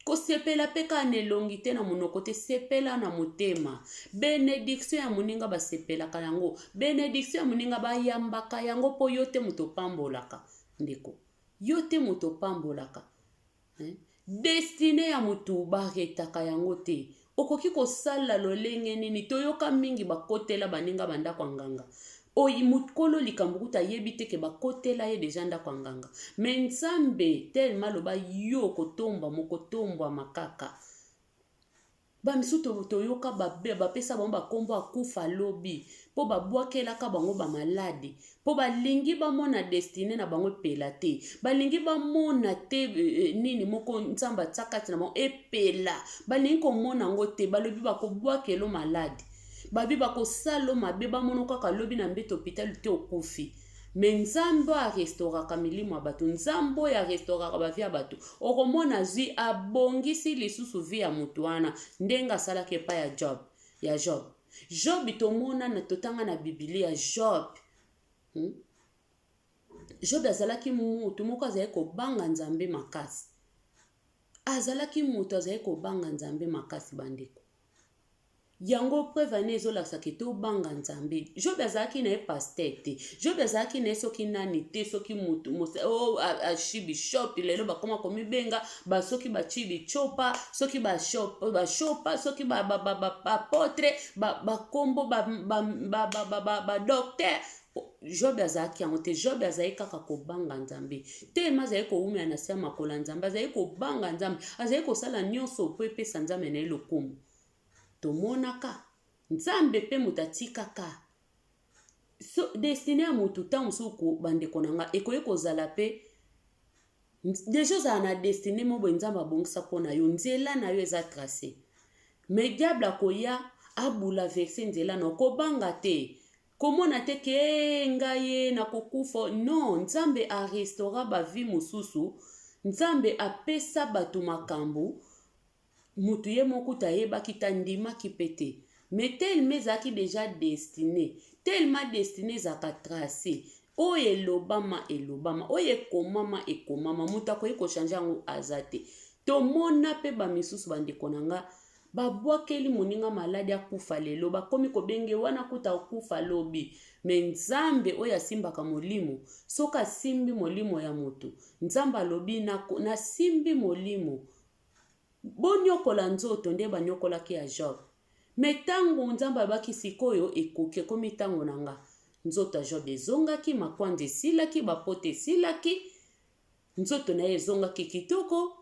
Kosepela pe kaka na elongi te na monoko te sepela na motema benediction ya moninga basepelaka yango benediction ya moninga bayambaka yango po yo te moto opambolaka ndeko yo te moto opambolaka eh? Destine ya motu baretaka yango te Okoki kosala lolenge nini? Toyoka mingi bakotela baninga ba ndako ya nganga. Oyi mokolo likambo kutu ayebi te ke bakotela ye deja ndako ya nganga. Mais Nzambe tellement aloba yo okotombwama okotombwama kaka. Ba misusu toyoka bapesa bango ba kombo ya kufa lobi po babwakelaka bango ba maladi po balingi bamona destine na bango epela te balingi bamona te eh, nini moko nzambe atia kati na bango epela balingi komona yango te balobi bakobwakelo maladi babi bakosalo mabe bamono kaka lobi na mbeto hopital te okufi me nzambe oyo arestauraka milimo ya bato nzambe oyo arestauraka bavi ya bato okomona azwi abongisi lisusu vi ya moto wana ndenge asalaki epai ya job ya job Job tomona na totanga na Biblia Job Job azalaki moto moko azalaki kobanga Nzambe makasi. Azalaki moto azalaki kobanga Nzambe makasi bandeko. Yango preuve ane ezolakisa ke tobanga Nzambe. Job azalaki na ye pasteur te. Job azalaki na ye soki nani te, soki mutu oh, archibishop lelo bakoma komibenga ba soki ba chibichopa, soki ba shop, ba shopa, soki ba ba ba ba apotre, ba ba kombo ba ba ba ba ba, ba, ba docteur. Job azalaki yango te. Job azalaki kaka kobanga Nzambe. Telema azalaki kowumela na se ya makolo ya Nzambe, azalaki kobanga Nzambe, azalaki kosala nyonso mpo epesa Nzambe na ye lokumu. Tomonaka Nzambe pe moto atikaka so, destine ya motu ntango mosusu bandeko na nga ekoki kozala pe deja ozala na destine moko boye Nzambe abongisa mpo na yo, nzela na yo eza trace, mais diable akoya abula verse nzela na yo. Kobanga te, komona te ke eh, ngai ye nakokufa. Non, Nzambe arestaura ba vie mosusu, Nzambe apesa bato makambo Mutu ye moko kutu ayebaki te, andimaki pe te. Mais tellement ezalaki dejà destine, tellement destine ezalaka trace, oyo elobama elobama, oyo ekomama ekomama, mutu akoki ko changer yango aza te. Tomona pe ba misusu ba ndeko na nga, babwakeli moninga maladi akufa lelo, bakomi kobenge wana kutu akufa lobi. Mais Nzambe oyo asimbaka molimo, soki asimbi molimo ya mutu, Nzambe alobi nasimbi molimo, Bonyokola nzoto nde banyokolaki ya Job. Mais tango Nzambe alobaki sikoyo ekoki, ekomi tango na nga. Nzoto ya Job ezongaki, makwanza esilaki, ba pota esilaki, nzoto na ye ezongaki kitoko,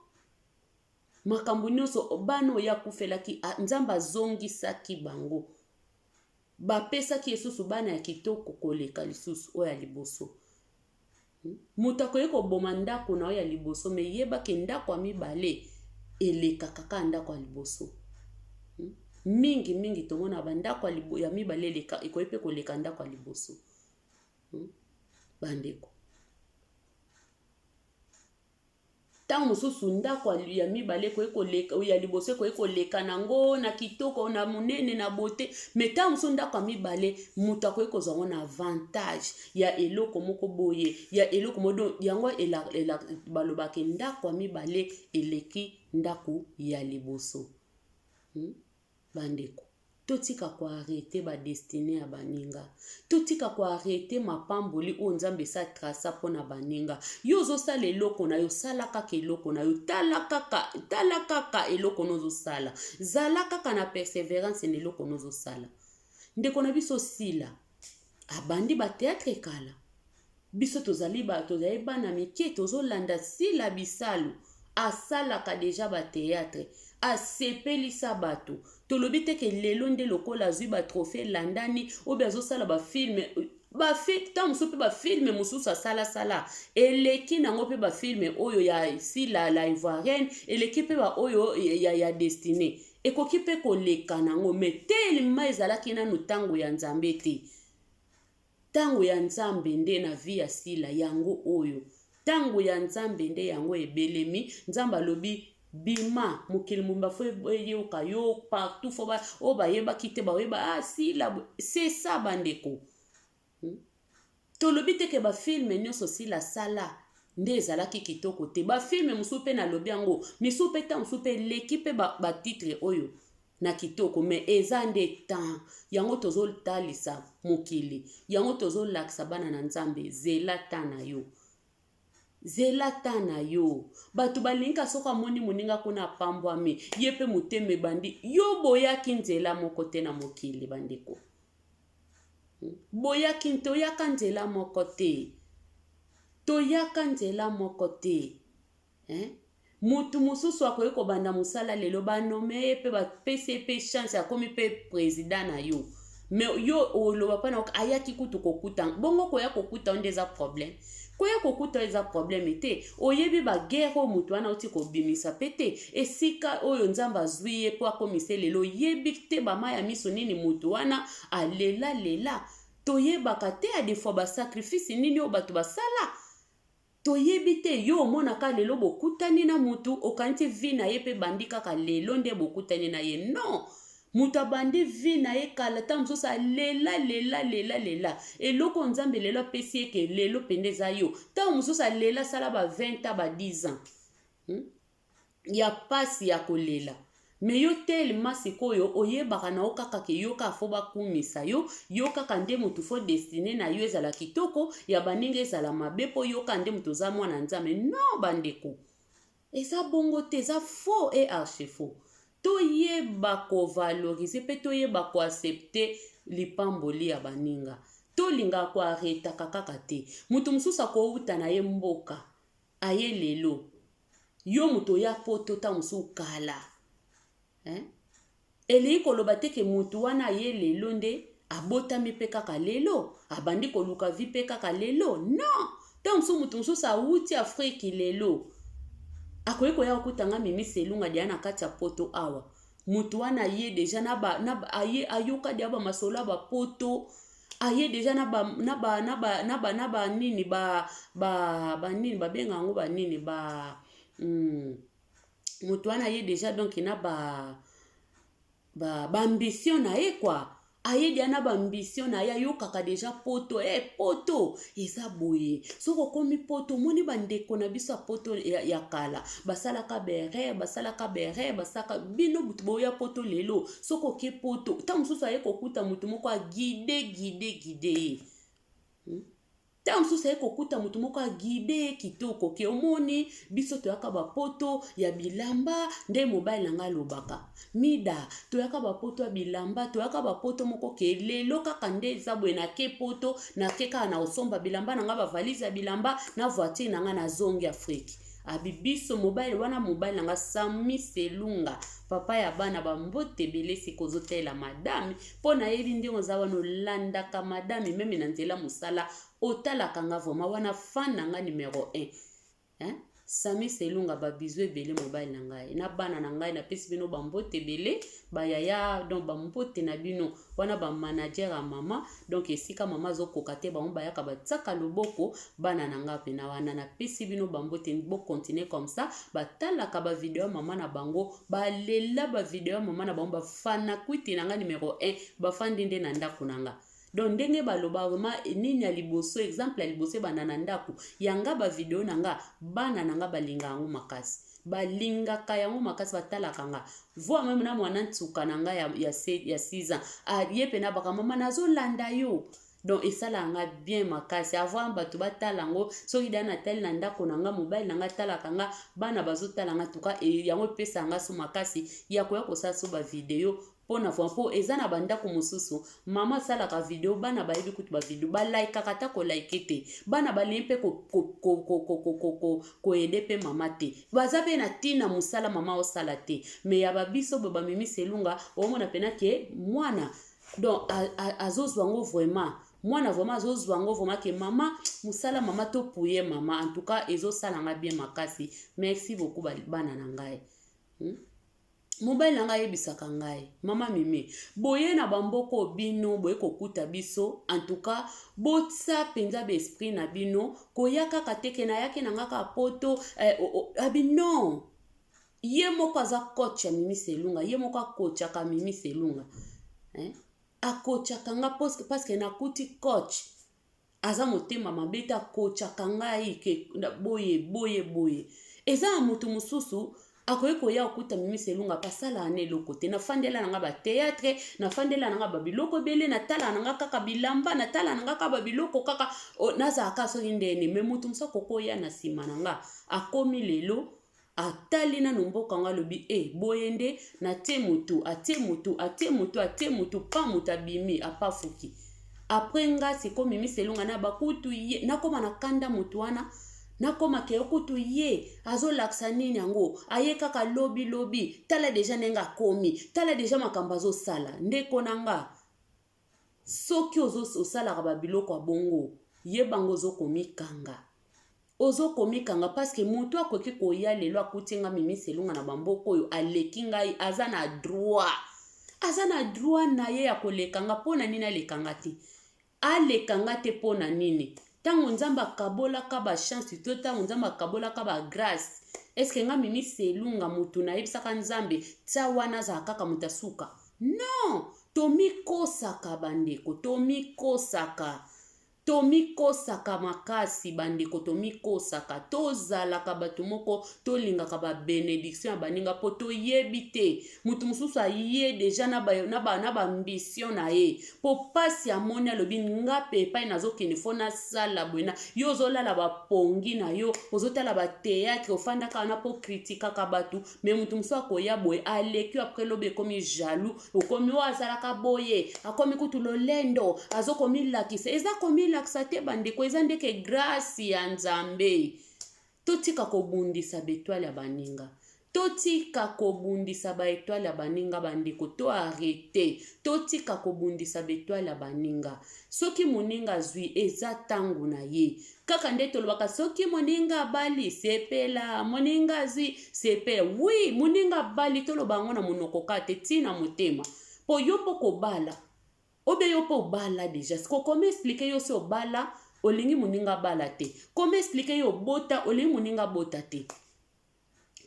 makambo nyonso, bana oyo akufelaki, Nzambe azongisaki bango. Bapesaki ye lisusu bana ya kitoko koleka lisusu oyo ya liboso. Moto akoki koboma ndako na yo ya liboso, me yeba ke ndako ya mibale elekaka kaka ndako ya liboso. Mingi mingi tomona ba ndako ya mibale eleka, ekoki mpe koleka ndako ya liboso. Bandeko, Ntango mosusu ndako ya mibale ekoki koleka ya liboso ekoki koleka na yango na kitoko na monene na beauté, mais ntango mosusu ndako ya mibale moto akoki kozwa yango na avantage ya eloko moko boye ya eloko moko donc yango balobaka ndako ya mibale eleki ndako ya liboso. Bandeko, totika ko arreter ba destine ya baninga. Totika ko arreter mapamboli oyo Nzambe esi a traca mpo na baninga. Yo ozosala eloko na yo, sala kaka eloko na yo. Tala kaka, tala kaka eloko na ozosala. Zala kaka na perseverance na eloko na ozosala. Ndeko na biso Sila, abandi ba theatre kala. Biso tozali ba tozali bana mike tozolanda Sila Bisalu asalaka deja ba theatre asepelisa bato. Tolobi te ke lelo nde lokola azwi ba trophee elandani obi azosala ba film ba ntango mosusu mpe ba film mosusu asalasala eleki nango mpe ba film oyo ya Sila la Ivoirienne eleki mpe ba oyo ya, ya Destinee ekoki mpe koleka nango mais tellement ezalaki nanu ntango ya Nzambe te. Tango ya nzambe nde na vie ya sila yango oyo tango ya nzambe nde yango ebelemi nzambe alobi bima mokili mobimba fo eyoka yo partout fo ba oyo bayebaki te baoyeba ah sila c'est ça bandeko Tolobi te ke ba film nionso sila asala nde ezalaki kitoko te ba film mosusu pe nalobi yango misusu pe tango mosusu pe eleki pe ba titre oyo na kitoko mais eza nde temps yango tozotalisa mokili yango tozolakisa bana na nzambe zela temps na yo zela temps na yo bato balingi soki amoni moninga kuna apambwami ye pe motema ebandi yo boyaki nzela moko te na mokili bandeko Boyaki toyaka nzela moko te. Toyaka nzela moko te. Hein? Mutu mosusu akoki kobanda mosala lelo banome ye mpe bapesi ye mpe chance akomi mpe president na yo mais yo oloba mpa na ayaki kutu kokuta bongo koya kokuta yo nde eza problème koya kokuta yo eza problème te oyebi baguerre oyo moto wana auti kobimisa mpe te esika oyo nzambe azwi ye mpo akomisa ye lelo oyebi te bama ya miso nini moto wana alela lela toyebaka te ya des fois basacrifice nini oyo bato basala Toyebi te, yo omonaka lelo bokutani na mutu okanisi vie na ye pe ebandi kaka lelo nde bokutani na ye non mutu abandi vie na ye kala tango mosusu alela lela lela lela eloko oyo nzambe lelo apesi ye ke lelo pende eza yo tango mosusu alela asala ba 20 ans ba 10 ans Ya pasi ya kolela. Mais yo tellement sikoyo oyebaka na yo kaka ke yo kaka faut bakumisa yo, yo kaka nde motu faut destinée na yo ezala kitoko, ya baninga ezala mabe, mpo yo kaka nde moto oza mwana Nzambe. Non, bandeko, eza bongo te, eza faux et archi faux. Toyeba kovaloriser mpe toyeba koaccepter lipamboli ya baninga. Tolingaka koarrêtaka kaka te. Moto mosusu akouta na ye mboka, aye lelo. Yo moto oya Poto ta mosusu kala, eh? Elingi koloba te ke motu wana aye lelo nde abotami mpe kaka lelo abandi koluka vie mpe kaka lelo. Non, ntango mosusu motu mosusu awuti Afrique lelo, akoki koya kokutanga Mimi Selunga deya na kati ya Poto awa. Motu wana aye déjà na ba, na, aye ayoka deya bamasolo ya bapoto, aye déjà na ba na ba na ba na ba na ba nini ba ba banini babenga yango banini ba moto wana aye déjà donc na ba baambition ba na ye quoi. Aye deya na baambition na ye, ayokaka déjà Poto. Poto eza boye, soki okomi Poto, omoni bandeko na biso ya Poto ya kala basalaka berere, basalaka berere, basalaka. Bino butu boya Poto lelo, soki oke Poto, ntango mosusu aye kokuta motu moko aguide guide guide ye, Ntango mosusu aye kokuta motu moko aguide ye kitoko ke omoni biso toyaka bapoto ya bilamba. Nde mobali na ngai alobaka mida, toyaka bapoto ya bilamba, toyaka bapoto moko ke lelo kaka nde eza boye. Nake Poto, nake kaka na kosomba bilamba na ngai, bavalise ya bilamba na voiture na ngai, nazongi Afrique. Abi biso mobali wana, mobali na ngai Sami Selunga, papa ya bana, bambote ebele. Sika ozotela madame, mpo nayebi ndenge oza wana, olandaka madame même na nzela mosala, otalaka nga vraiment wana, fan na nga numéro 1, hein? Sami Selunga, babisous ebele, mobali na ngai na bana na ngai. Napesi bino bambote ebele, bayaya. Donc bambote na bino wana, bamanager ya mama. Donc esika mama azokoka te, bango bayaka batiaka loboko. Bana na ngai mpena wana, napesi bino bambote. Bocontinue comme ça. Batalaka bavideo ya mama na bango, balela bavideo ya mama na bango. Bafana kwiti na ngai numéro 1 bafandi nde na ndako na nga. Donc ndenge baloba vraiment, nini ya liboso, exemple ya liboso ebanda na ndako yanga. Bavideo na nga, bana na nga balinga yango makasi, balingaka yango makasi, batalaka nga. Voire même na mwana nsuka na nga ya 6 ans, ye mpe baka: "Mama, nazolanda yo." Donc esalaka nga bien makasi avant bato batala yango. Soki da natali na ndako na nga, mobali na nga atalaka nga, bana bazotala nga tuka, yango epesaka nga so makasi ya koya kosala so bavideo mpona voi, mpo eza na bandako mosusu mama asalaka video, bana bayebi kutu bavideo balikaka ata kolike te. Bana balingi mpe koaider mpe mama te, baza mpe na ntina mosala mama osala te. Mais ya babiso boye, bamimi Selunga, omona mpena ke mwana donc azozwa yango vraiment, mwana vraiment azozwa yango vraiment ke mama mosala, mama topuye mama. En tout cas ezosalanga bien makasi. Merci beaucoup, bana na ngai, Mobali na ngai ayebisaka ngai: "Mama Mimi, boye na bamboka bino boye kokuta biso, en tout cas botia mpenza baesprit na bino. Koya kaka te ke nayaki na nga kaka Poto." Abi non, ye moko aza coach ya Mimi Selunga, ye moko akochaka Mimi Selunga, eh? Akochaka nga parce que nakuti coach aza motema mabe te, akochaka ngai ke boye boye boye. Eza na moto mosusu akoki koya kokuta Mimi Selunga, pasala na eloko te. Nafandela na nga batéâtre, nafandela na nga babiloko ebele, natala na nga kaka bilamba, natala na nga kaka babiloko kaka, nazalaka soki ndeni. Mais moto mosusu akoki koya na nsima na nga, akomi lelo, atali nanu mboka yango, alobi: "E, boye nde natie motu, atie motu, atie motu, atie motu pa motu abimi apafuki." Après nga sikoyo Mimi Selunga na bakutu ye, nakóma na kanda motu wana, nakóma ke okutu ye azolakisa nini yango, aye kaka lobi lobi, tala déjà ndenge akomi, tala déjà makambo azosala. Ndeko na nga, soki osalaka babiloko ya bongo, yebango ozokomikanga, ozokomikanga, parce que motu akoki koya lelo akuti nga Mimi Selunga na bamboka oyo, aleki ngai, aza na droit, aza na droit na ye ya koleka nga. Mpo na nini alekanga te? Aleka nga te mpo na nini? Ntango Nzambe akabolaka bachance to ntango Nzambe akabolaka bagrâce, est-ce nga Mimi Selunga motu nayebisaka Nzambe tia wana azala kaka moto asuka? Non, tomikosaka bandeko, tomikosaka. Tomikosaka makasi bandeko, tomikosaka, tozalaka bato moko tolingaka ba benediction ya baninga mpo toyebi te moto mosusu aye deja na ba, na ba, na ba ambition na ye mpo mpasi amoni alobi nga mpe epai nazokende fo nasala boye na yo ozolala bapongi na yo ozotala bateatre ofandaka wana mpo kritikaka bato me moto mosusu akoya boye aleki yo apres lobi ekomi jaloux okomi oyo azalaka boye akomi kutu lolendo azokomilakisa eza komilakisa te bandeko eza ndeke grâce ya nzambe totika kobundisa betoile ya baninga totika kobundisa baetoile ya baninga bandeko to arrete totika kobundisa baetoile ya baninga soki moninga azwi eza ntango na ye kaka nde tolobaka soki moninga abali sepela moninga azwi sepela wi moninga abali toloba yango na monoko kaka te ntina motema mpo yo mpo kobala obe yo mpo obala deja siko koma explike yo si obala olingi moninga abala te koma explike yo obota olingi moninga abota te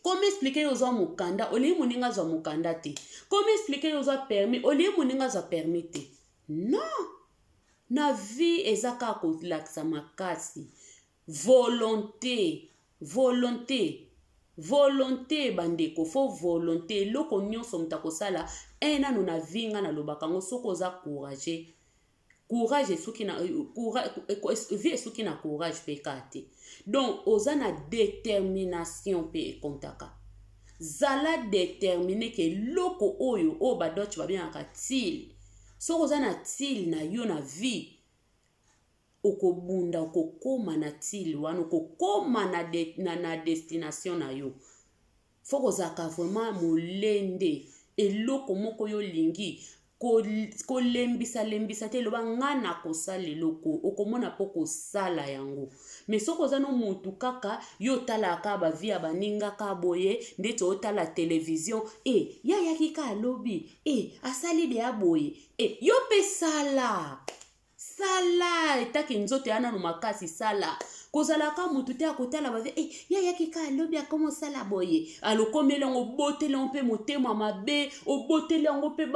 koma explike yo ozwa mokanda olingi moninga azwa mokanda te koma explike yo ozwa permis olingi moninga azwa permis te non na vie eza kaka kolakisa makasi volonté volonté volonté bandeko fo volonté eloko nyonso moto akosala un nano na vie nga nalobaka yango soki oza courage courage esuki na vie esuki na courage mpe kaka te donc oza na détermination mpe ekontaka zala détermine ke eloko oyo oyo badutch babengaka til soki oza na til na yo na vie okobunda okokoma na til wana okokoma na, de, na, na destination na yo fo kozalaka vraiment molende eloko moko yo olingi kolembisa lembisa te eloba nga na kosala eloko okomona mpo kosala yango me soki oza no mutu kaka yo otalaka kaka bavie ya baninga kaka boye ndeti otala televizio e ye ayaki kaka alobi e asali deya boye e yo mpe sala sala etake nzoto ya nano makasi sala kozalaka motu te akotala bave e eh, ye ayaki kaka lobi akoma osala boye alokomeli yango oboteli yango mpe motema mabe oboteli yango mpe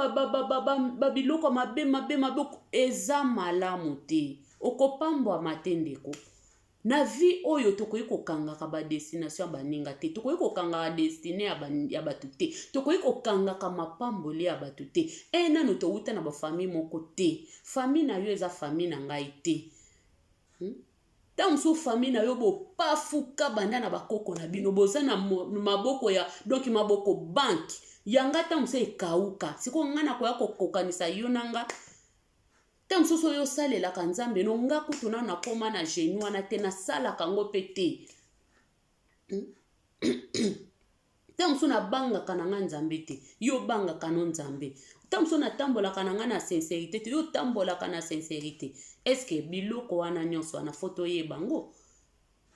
babiloko mabe mabe mabe eza malamu te okopambwama te ndeko Na vie oyo tokoki kokangaka ba destination ya baninga te, tokoki kokangaka destine ya bato te, tokoki kokangaka mapamboli ya bato te. E nanu towuta na ba famille moko te, famille na yo eza famille na ngai te. Ntango mosusu famille na yo bopafuka banda na bakoko na bino, boza na maboko ya donc maboko banque ya nga ntango mosusu ekauka. Sikoyo nga nakoya kokokanisa yo na nga Ntango mosusu oyo osalelaka Nzambe no, nga kutu nanu nakoma na genou wana te, nasalaka yango mpe te. Ntango mosusu nabangaka na nga Nzambe te, yo obangaka no Nzambe. Ntango mosusu natambolaka na nga na sincerite te, yo otambolaka na sincerite. Est-ce biloko wana nyonso wana fo toyeba yango?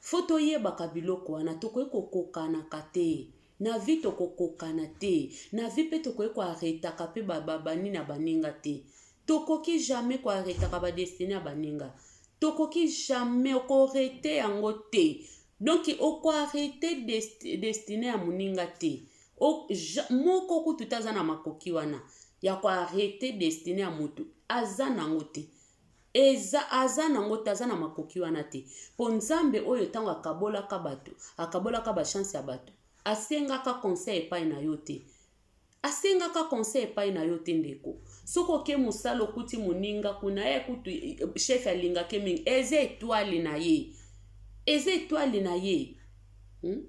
Faut toyebaka biloko wana tokoki kokokanaka te na vie tokokokana te na vie pe tokoki ko arretaka pe ba ba nini ya baninga te tokoki jamais ko arretaka ba destine ya baninga tokoki jamais oko arrete yango te donc oko arrete destine ya moninga te moko kutu te aza na makoki wana ya ko arrete destine ya motu aza nango te Eza aza nango te aza na makoki wana te po nzambe oyo tango akabolaka batu akabolaka ba chance ya batu asengaka conseil epai na yo te asengaka conseil epai na yo te ndeko soki oke mosala okuti moninga kuna ye kutu chef alingake mingi eza etoile na ye eza etoile na ye hmm?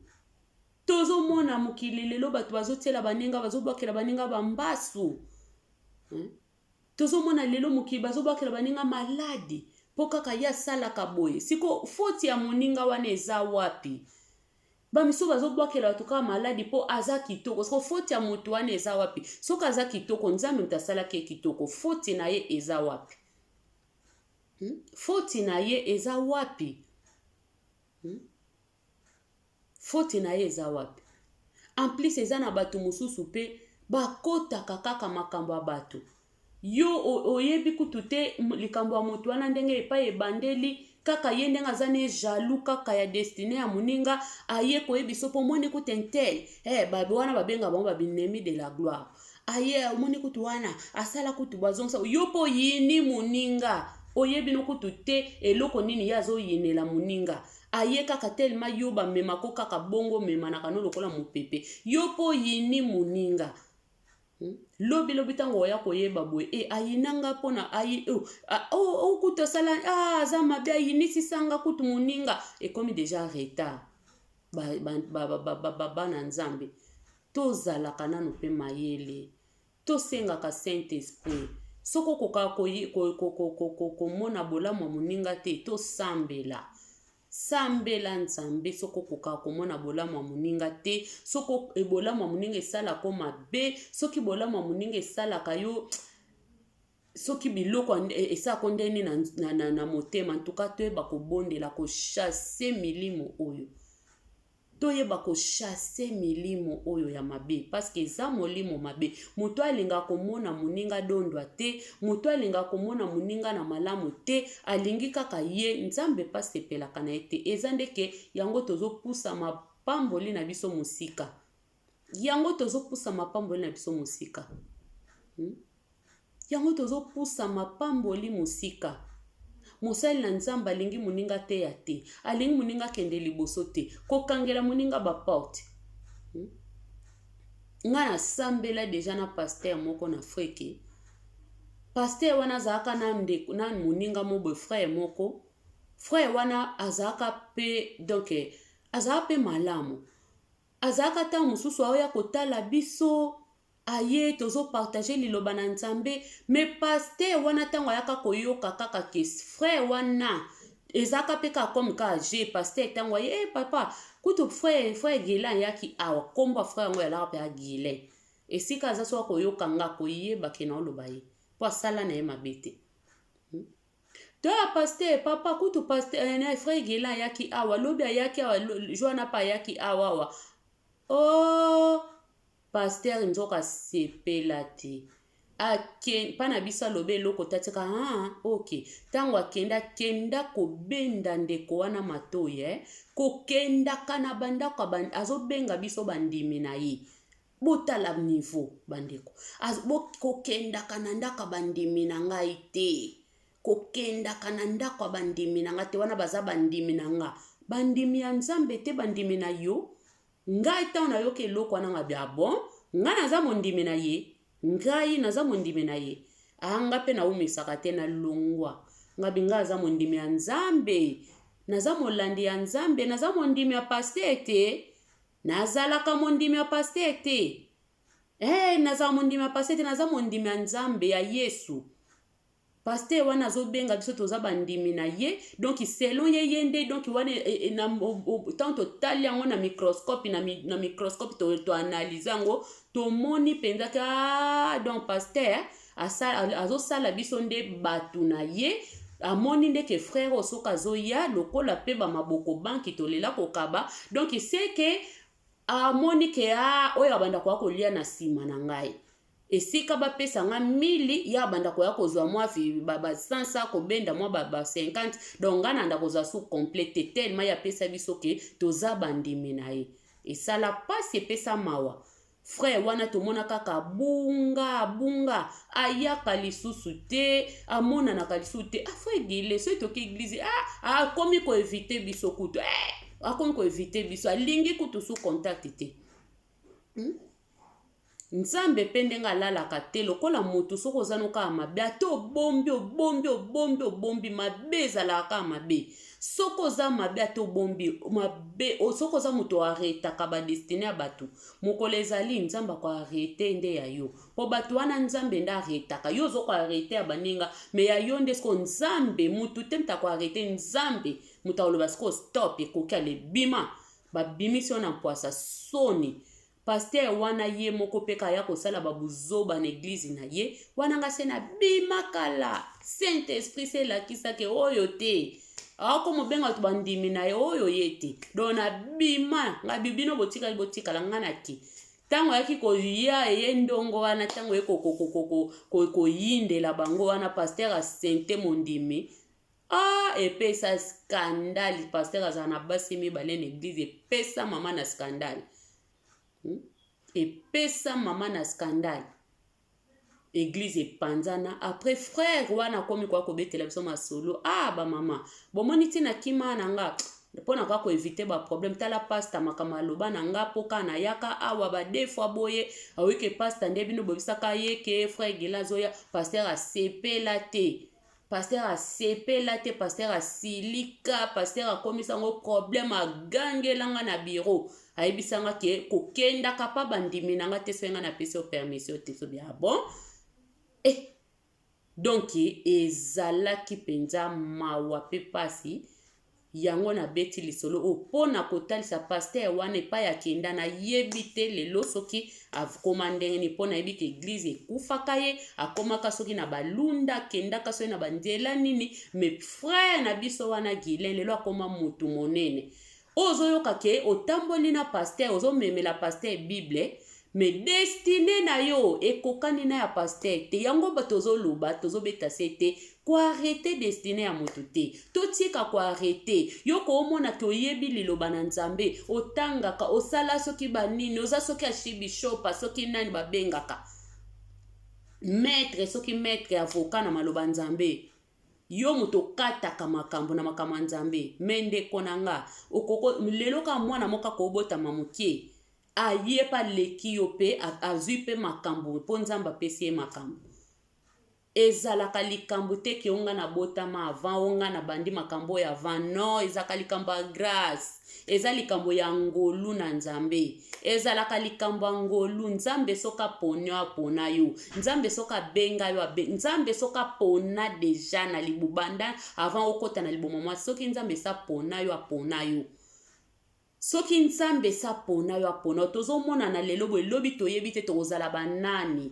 tozomona mokili lelo bato bazotiela baninga bazobwakela baninga bambasu hmm? Tozomona lelo mokili bazobwakela baninga maladi mpo kaka ye asalaka boye. Siko foti ya moninga wana eza wapi? Bamisusu bazobwakela bato kaka maladi mpo aza kitoko. Siko foti ya moto wana eza wapi? Soki aza kitoko, Nzambe moto asalaki ye kitoko, foti na ye eza wapi? Hmm? Foti na ye eza wapi? Hmm? Faute na ye eza wapi? En plus eza na batu mosusu pe bakotaka kaka makambo ya batu. Yo oyebi kutu te likambo ya moto wana ndenge epai ebandeli kaka ye ndenge aza ne jaloux kaka ya destine ya moninga aye koyebisa po omoni kutu intel eh, babe wana babenga bango ba binemi de la gloire aye omoni kutu wana asala kutu bazongisa yo mpo oyini moninga. Oyebi no kutu te eloko nini ye azoyinela moninga. Aye kaka telema yo bamemako kaka bongo, omemanaka no lokola mopepe. Yo mpo oyini moninga. Lobi lobi ntango oya koyeba boye e ayinanga mpona ayi oh, oh, oh, kutu asala ah, aza mabe, ayinisisanga kutu moninga, ekomi déjà retard. Bana Nzambe, tozalaka nano mpe mayele, tosengaka Saint Esprit. Soki okokaka komona bolamu ya moninga te, tosambela, sambela Nzambe. Soki okokaka komona bolamu ya moninga te, soki bolamu ya moninga esalaka mabe, soki bolamu ya moninga esalaka yo, soki biloko esalaka ndeni na motema, ntuka toyeba kobondela, kochasser milimo oyo, toyeba kochasser milimo oyo ya mabe, parce que eza molimo mabe. Moto alingaka komona moninga dondwa te, moto alingaka komona moninga na malamu te, alingi kaka ye. Nzambe mpe asepelaka na ye te. Eza ndeke yango tozopusa mapamboli na biso mosika, yango tozopusa mapamboli na biso mosika, Yango tozopusa mapamboli mosika. Mosali na Nzambe alingi moninga teya te, alingi moninga akende liboso te, kokangela moninga baporte. Ngai nasambela déjà na pasteur moko na Afrique. Pasteur wana azalaka na ndeko na moninga mo boye, frère moko. Frère wana azalaka mpe, donc azalaka mpe malamu, azalaka ntango mosusu aoya kotala biso, aye tozopartager liloba na Nzambe. Mais pasteur wana, ntango ayaka koyoka kaka ke frère wana ezalaka mpe kaka comme kaka je pasteur, ntango aye eh, papa kutu frère Guilin ayaki awa. Nkombo ya frère yango yalaka mpe ya Guilin. Esika aza, soki akoyoka nga, koyeba ke na oloba ye, mpo asala na ye mabe te. To ya pasteur, papa kutu pasteur eh, frère Guilin ayaki awa lobi, ayaki awa joana mpe ayaki awa awa. Oh, pasteur nzoka asepela te. Mpa na biso alobi eloko te, atika. Ah, ok. Ntango akenda, akenda kobenda ndeko wana matoi eh? Kokendaka na bandako, azobenga biso bandimi na ye. Botala niveau, bandeko. Kokendaka na ndako ya bandimi na ngai te, kokendaka na ndako ya bandimi na ngai te. Wana baza bandimi na nga, bandimi ya Nzambe te, bandimi na yo. Ngai ntango nayoki eloko wana, nga bia bon, ngai naza mondimi na ye, ngai naza mondimi na ye. Anga mpe naumisaka te, nalongwa. Ngabi ngai aza mondimi ya Nzambe, naza molandi ya Nzambe, naza mondimi ya pasteur te, nazalaka mondimi ya pasteur te. Eh, nazala mondimi ya pasteur te, naza mondimi ya Nzambe ya Yesu. Pasteur wana azobenga biso toza bandimi na ye, donc selon ye, ye nde donc wana ntango totali yango na microscope, na microscope toanalyser yango, tomoni mpenza ke ah, donc pasteur azosala biso nde bato na ye. Amoni nde ke frère oyo soki azoya lokola mpe bamaboko banki tolela kokaba, donc c'est que amoni ke a oyo abanda koya kolia na nsima na ngai, esika bapesa nga mili ya banda koya kozwa mwa basansa, kobenda mwa ba 50, donc nga nanda kozwa su complet te, tellement ye apesa biso ke toza bandimi na ye. Esala mpasi, epesa mawa. Frère wana tomona kaka bunga bunga, ayaka lisusu te, amonanaka lisusu te. Ah, frère Gile, soki toki église, ah, akomi koéviter biso kutu eh, akomi koéviter biso, alingi kutu su contact te, Nzambe mpe ndenge alalaka te lokola motu. Soki oza no kaka mabe, ata obombi, obombi, obombi, obombi, mabe ezalaka kaka mabe. Soki oza mabe, ata obombi mabe, soki oza moto aretaka badestinée ya bato, mokolo ezali Nzambe akoarrêter nde ya yo. Mpo bato wana, Nzambe nde aretaka yo. Ozo koarrêter ya baninga, mais ya yo nde sikoyo Nzambe mutu te moto akoarrêter. Nzambe moto akoloba sikoyo stop, ekoki, ale bima. Babimisi yo na mpwasa, soni. Pasteur wana ye moko mpe kaya kosala babuzoba na église na ye wana. Nga se nabima kala. Saint Esprit se elakisaki oyo te, akoma obenga bato bandimi na ye, oyo ye te. Donc nabima nga, bino botikali, botikala. Nga naki ntango ayaki koya eye ndongo wana, ntango ye koyindela bango wana, pasteur asente mondimi. Ah, epesa scandale. Pasteur azala na basi mibale na église, epesa mama na scandale, Epesa mama na scandale. Eglise epanzana. Après frère wana akomi koya kobetela biso masolo. Ah ba mama, bomoni ntina kima na nga mpo na kaka koevite baproblème. Tala pasta makambo aloba na nga mpo kaka nayaka awa ba deux fois boye. Aoyike pasta nde bino boyebisaka ye ke frère Gila azoya. Pasteur asepela te, pasteur asepela te, pasteur asilika, pasteur akomisa yango problème, agangelanga na bureau, ayebisanga ke kokendaka pa bandimi na nga te soki nga napesi yo permission te. Sobi ah bon eh. Donc ezalaki mpenza mawa mpe pasi. Yango nabeti lisolo oyo mpo na kotalisa pasteur wana epai akenda. Nayebi te lelo soki akoma ndenge nini, mpo nayebi ke eglise ekufaka, ye akomaka soki na balunda, akendaka soki na banzela nini. Mais frère na biso wana Guilin lelo akoma motu monene. Oyo ozoyoka ke otamboli na pasteur, ozomemela pasteur Bible, mais destinée na yo ekokani na ya pasteur te. Yango tozoloba, tozobeta se te, koarrêter destinée ya motu te. Totika koarrêter. Yo koomona ke oyebi liloba na Nzambe, otangaka, osala soki banini, oza soki archibishop, soki nani babengaka maître, soki maître avocat na maloba Nzambe, yo moto okataka makambo na makambo ya Nzambe. Mais ndeko na nga, okoko lelo kaka mwana moko akobotama moke, aye mpe aleki yo mpe azwi mpe makambo mpo Nzambe apesi ye makambo. Ezalaka likambo te ke onga nabotama avant, onga nabandi makambo oyo avant. Non, ezalaka likambo ya grâce, eza likambo ya ngolu na Nzambe, ezalaka likambo ya ngolu. Nzambe soki aponi yo, apona yo. Nzambe soki abenga yo, Nzambe soki apona déjà na libubanda avant okɔta na liboma mwasi, soki Nzambe esi apona yo, apona yo. Soki Nzambe esi apona yo, apona yo. Tozomonana lelo boye, lobi toyebi te tokozala banani,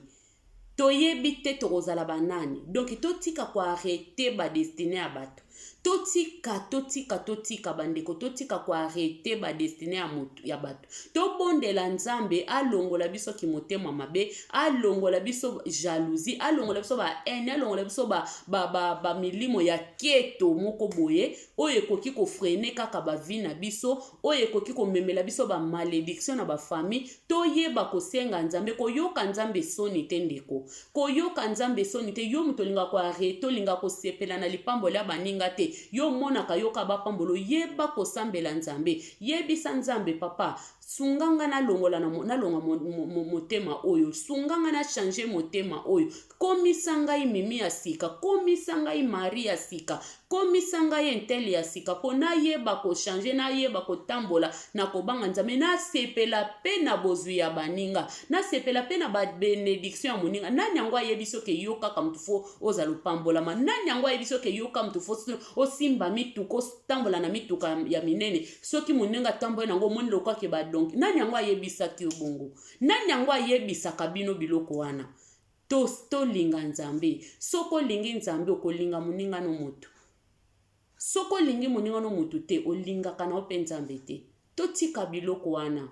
toyebi te tokozala banani. Donc totika koarrêter badestinée ya bato. Totika, totika, totika bandeko, totika koarrêter badestinée ya motu, ya bato. Tobondela Nzambe alongola biso kimotema mabe, alongola biso jalousie, alongola biso bahaine, alongola biso bamilimo ba, ba, ba ya keto moko boye oyo ekoki kofreiner kaka bavie na biso, oyo ekoki komemela biso bamalédiction na bafamille. Toyeba kosenga Nzambe, koyoka Nzambe soni te ndeko, koyoka Nzambe soni te. Yo moto olingaka koarrêter, olingaka kosepela na lipamboli ya baninga te, yo omonaka yoka bapambolo. Yeba kosambela Nzambe, yebisa Nzambe: "Papa, sunga nga nalongola, nalonga motema oyo, sunga nga nachanger motema oyo, komisa ngai Mimi ya sika, komisa ngai Marie ya sika, komisa ngai un tel ya sika, mpo nayeba kochanger, nayeba kotambola na kobanga Nzambe, nasepela mpe na bozwi ya baninga, nasepela mpe na babénédiction ya moninga." Nani yango ayebi soki yo kaka motu faut ozala opambolama? Nani yango ayebi soki yo kaka motu faut osimba mituka, otambola na mituka ya minene? Soki moninga atamboli nango, omoni lokwake badonki. Nani yango ayebisaki yo bongo? Nani yango ayebisaka bino biloko wana? Tolinga Nzambe. Soki olingi Nzambe, okolinga moninga no motu. Soki olingi moninga no motu te, olingaka na yo mpe Nzambe te. Totika biloko wana.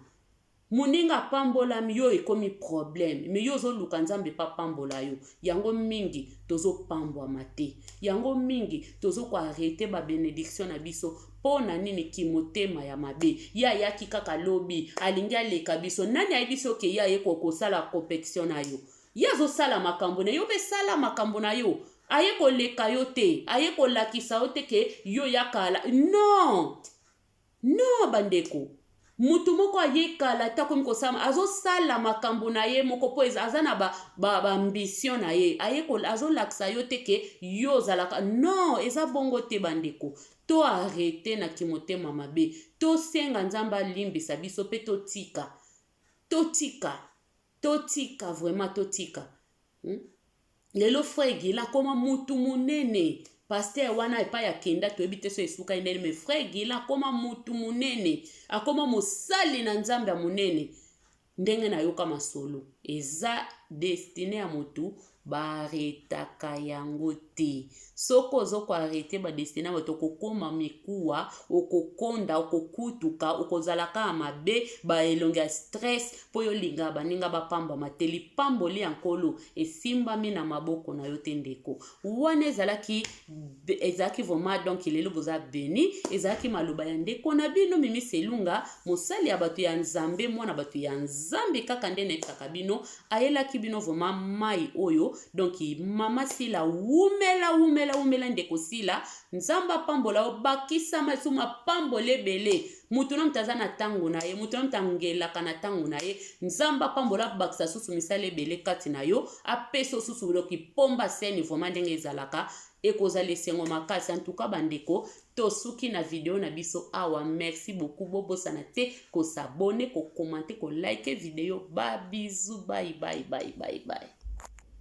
Moninga apambolami, yo ekomi problème, mais yo ozoluka Nzambe mpe apambola yo. Yango mingi tozopambwama te, yango mingi tozokoarrêter babénédiction na biso. Mpo na nini? Kimotema ya mabe. Ye ayaki kaka lobi, alingi aleka biso. Nani ayebi soki ye aye kosala compétition na yo? Ye azosala makambo na yo mpe sala makambo na yo. Aye koleka yo te, aye kolakisa yo te ke yo ya kala. Non, non bandeko, mutu moko aye kala te, akomi kosala, azosala makambo na ye moko mpo aza na baambition ba na ye. Aye azolakisa yo te ke yo ozalaka. Non, eza bongo te bandeko. To arrêter na kimotema mabe, tosenga Nzambe alimbisa biso mpe totika, totika, totika, vraiment totika, Lelo frère Gila akoma mutu monene. Pasteur wana epai akenda, toyebi te so esuka ndeni, mais frère Gila akoma mutu monene, akoma mosali na Nzambe ya monene. Ndenge nayoka masolo, eza destinée ya motu, baarrêtaka yango te. te. Soki ozo ko arreter ba destine ya bato, okokoma mikuwa, okokonda, okokutuka, okozala kaka mabe, ba elongi ya stress, mpo yo olingaka baninga bapambwama te. Lipamboli ya Nkolo esimbami na maboko na yo te ndeko. Wana ezalaki ezalaki vraiment, donc lelo boza beni. Ezalaki maloba ya ndeko na bino Mimi Selunga, mosali ya bato ya Nzambe, mwana bato ya Nzambe, kaka nde nayebisaka bino, ayelaki bino vraiment mai oyo. Donc mama Sila, wumela, wumela, wumela ndeko Sila. Nzambe apambola yo, bakisama esu mapambola ebele. Moto na moto aza na ntango na ye, moto na moto angelaka na ntango na ye. Nzambe apambola, abakisa susu misala ebele kati na yo, apesa susu loki pomba sene vraiment ndenge ezalaka, ekozala esengo makasi. En tout cas bandeko, tosuki na video na biso awa. Merci beaucoup. Bobosana te kos'abonner, kocommenter, kolike video. Babisous, bye bye bye bye bye.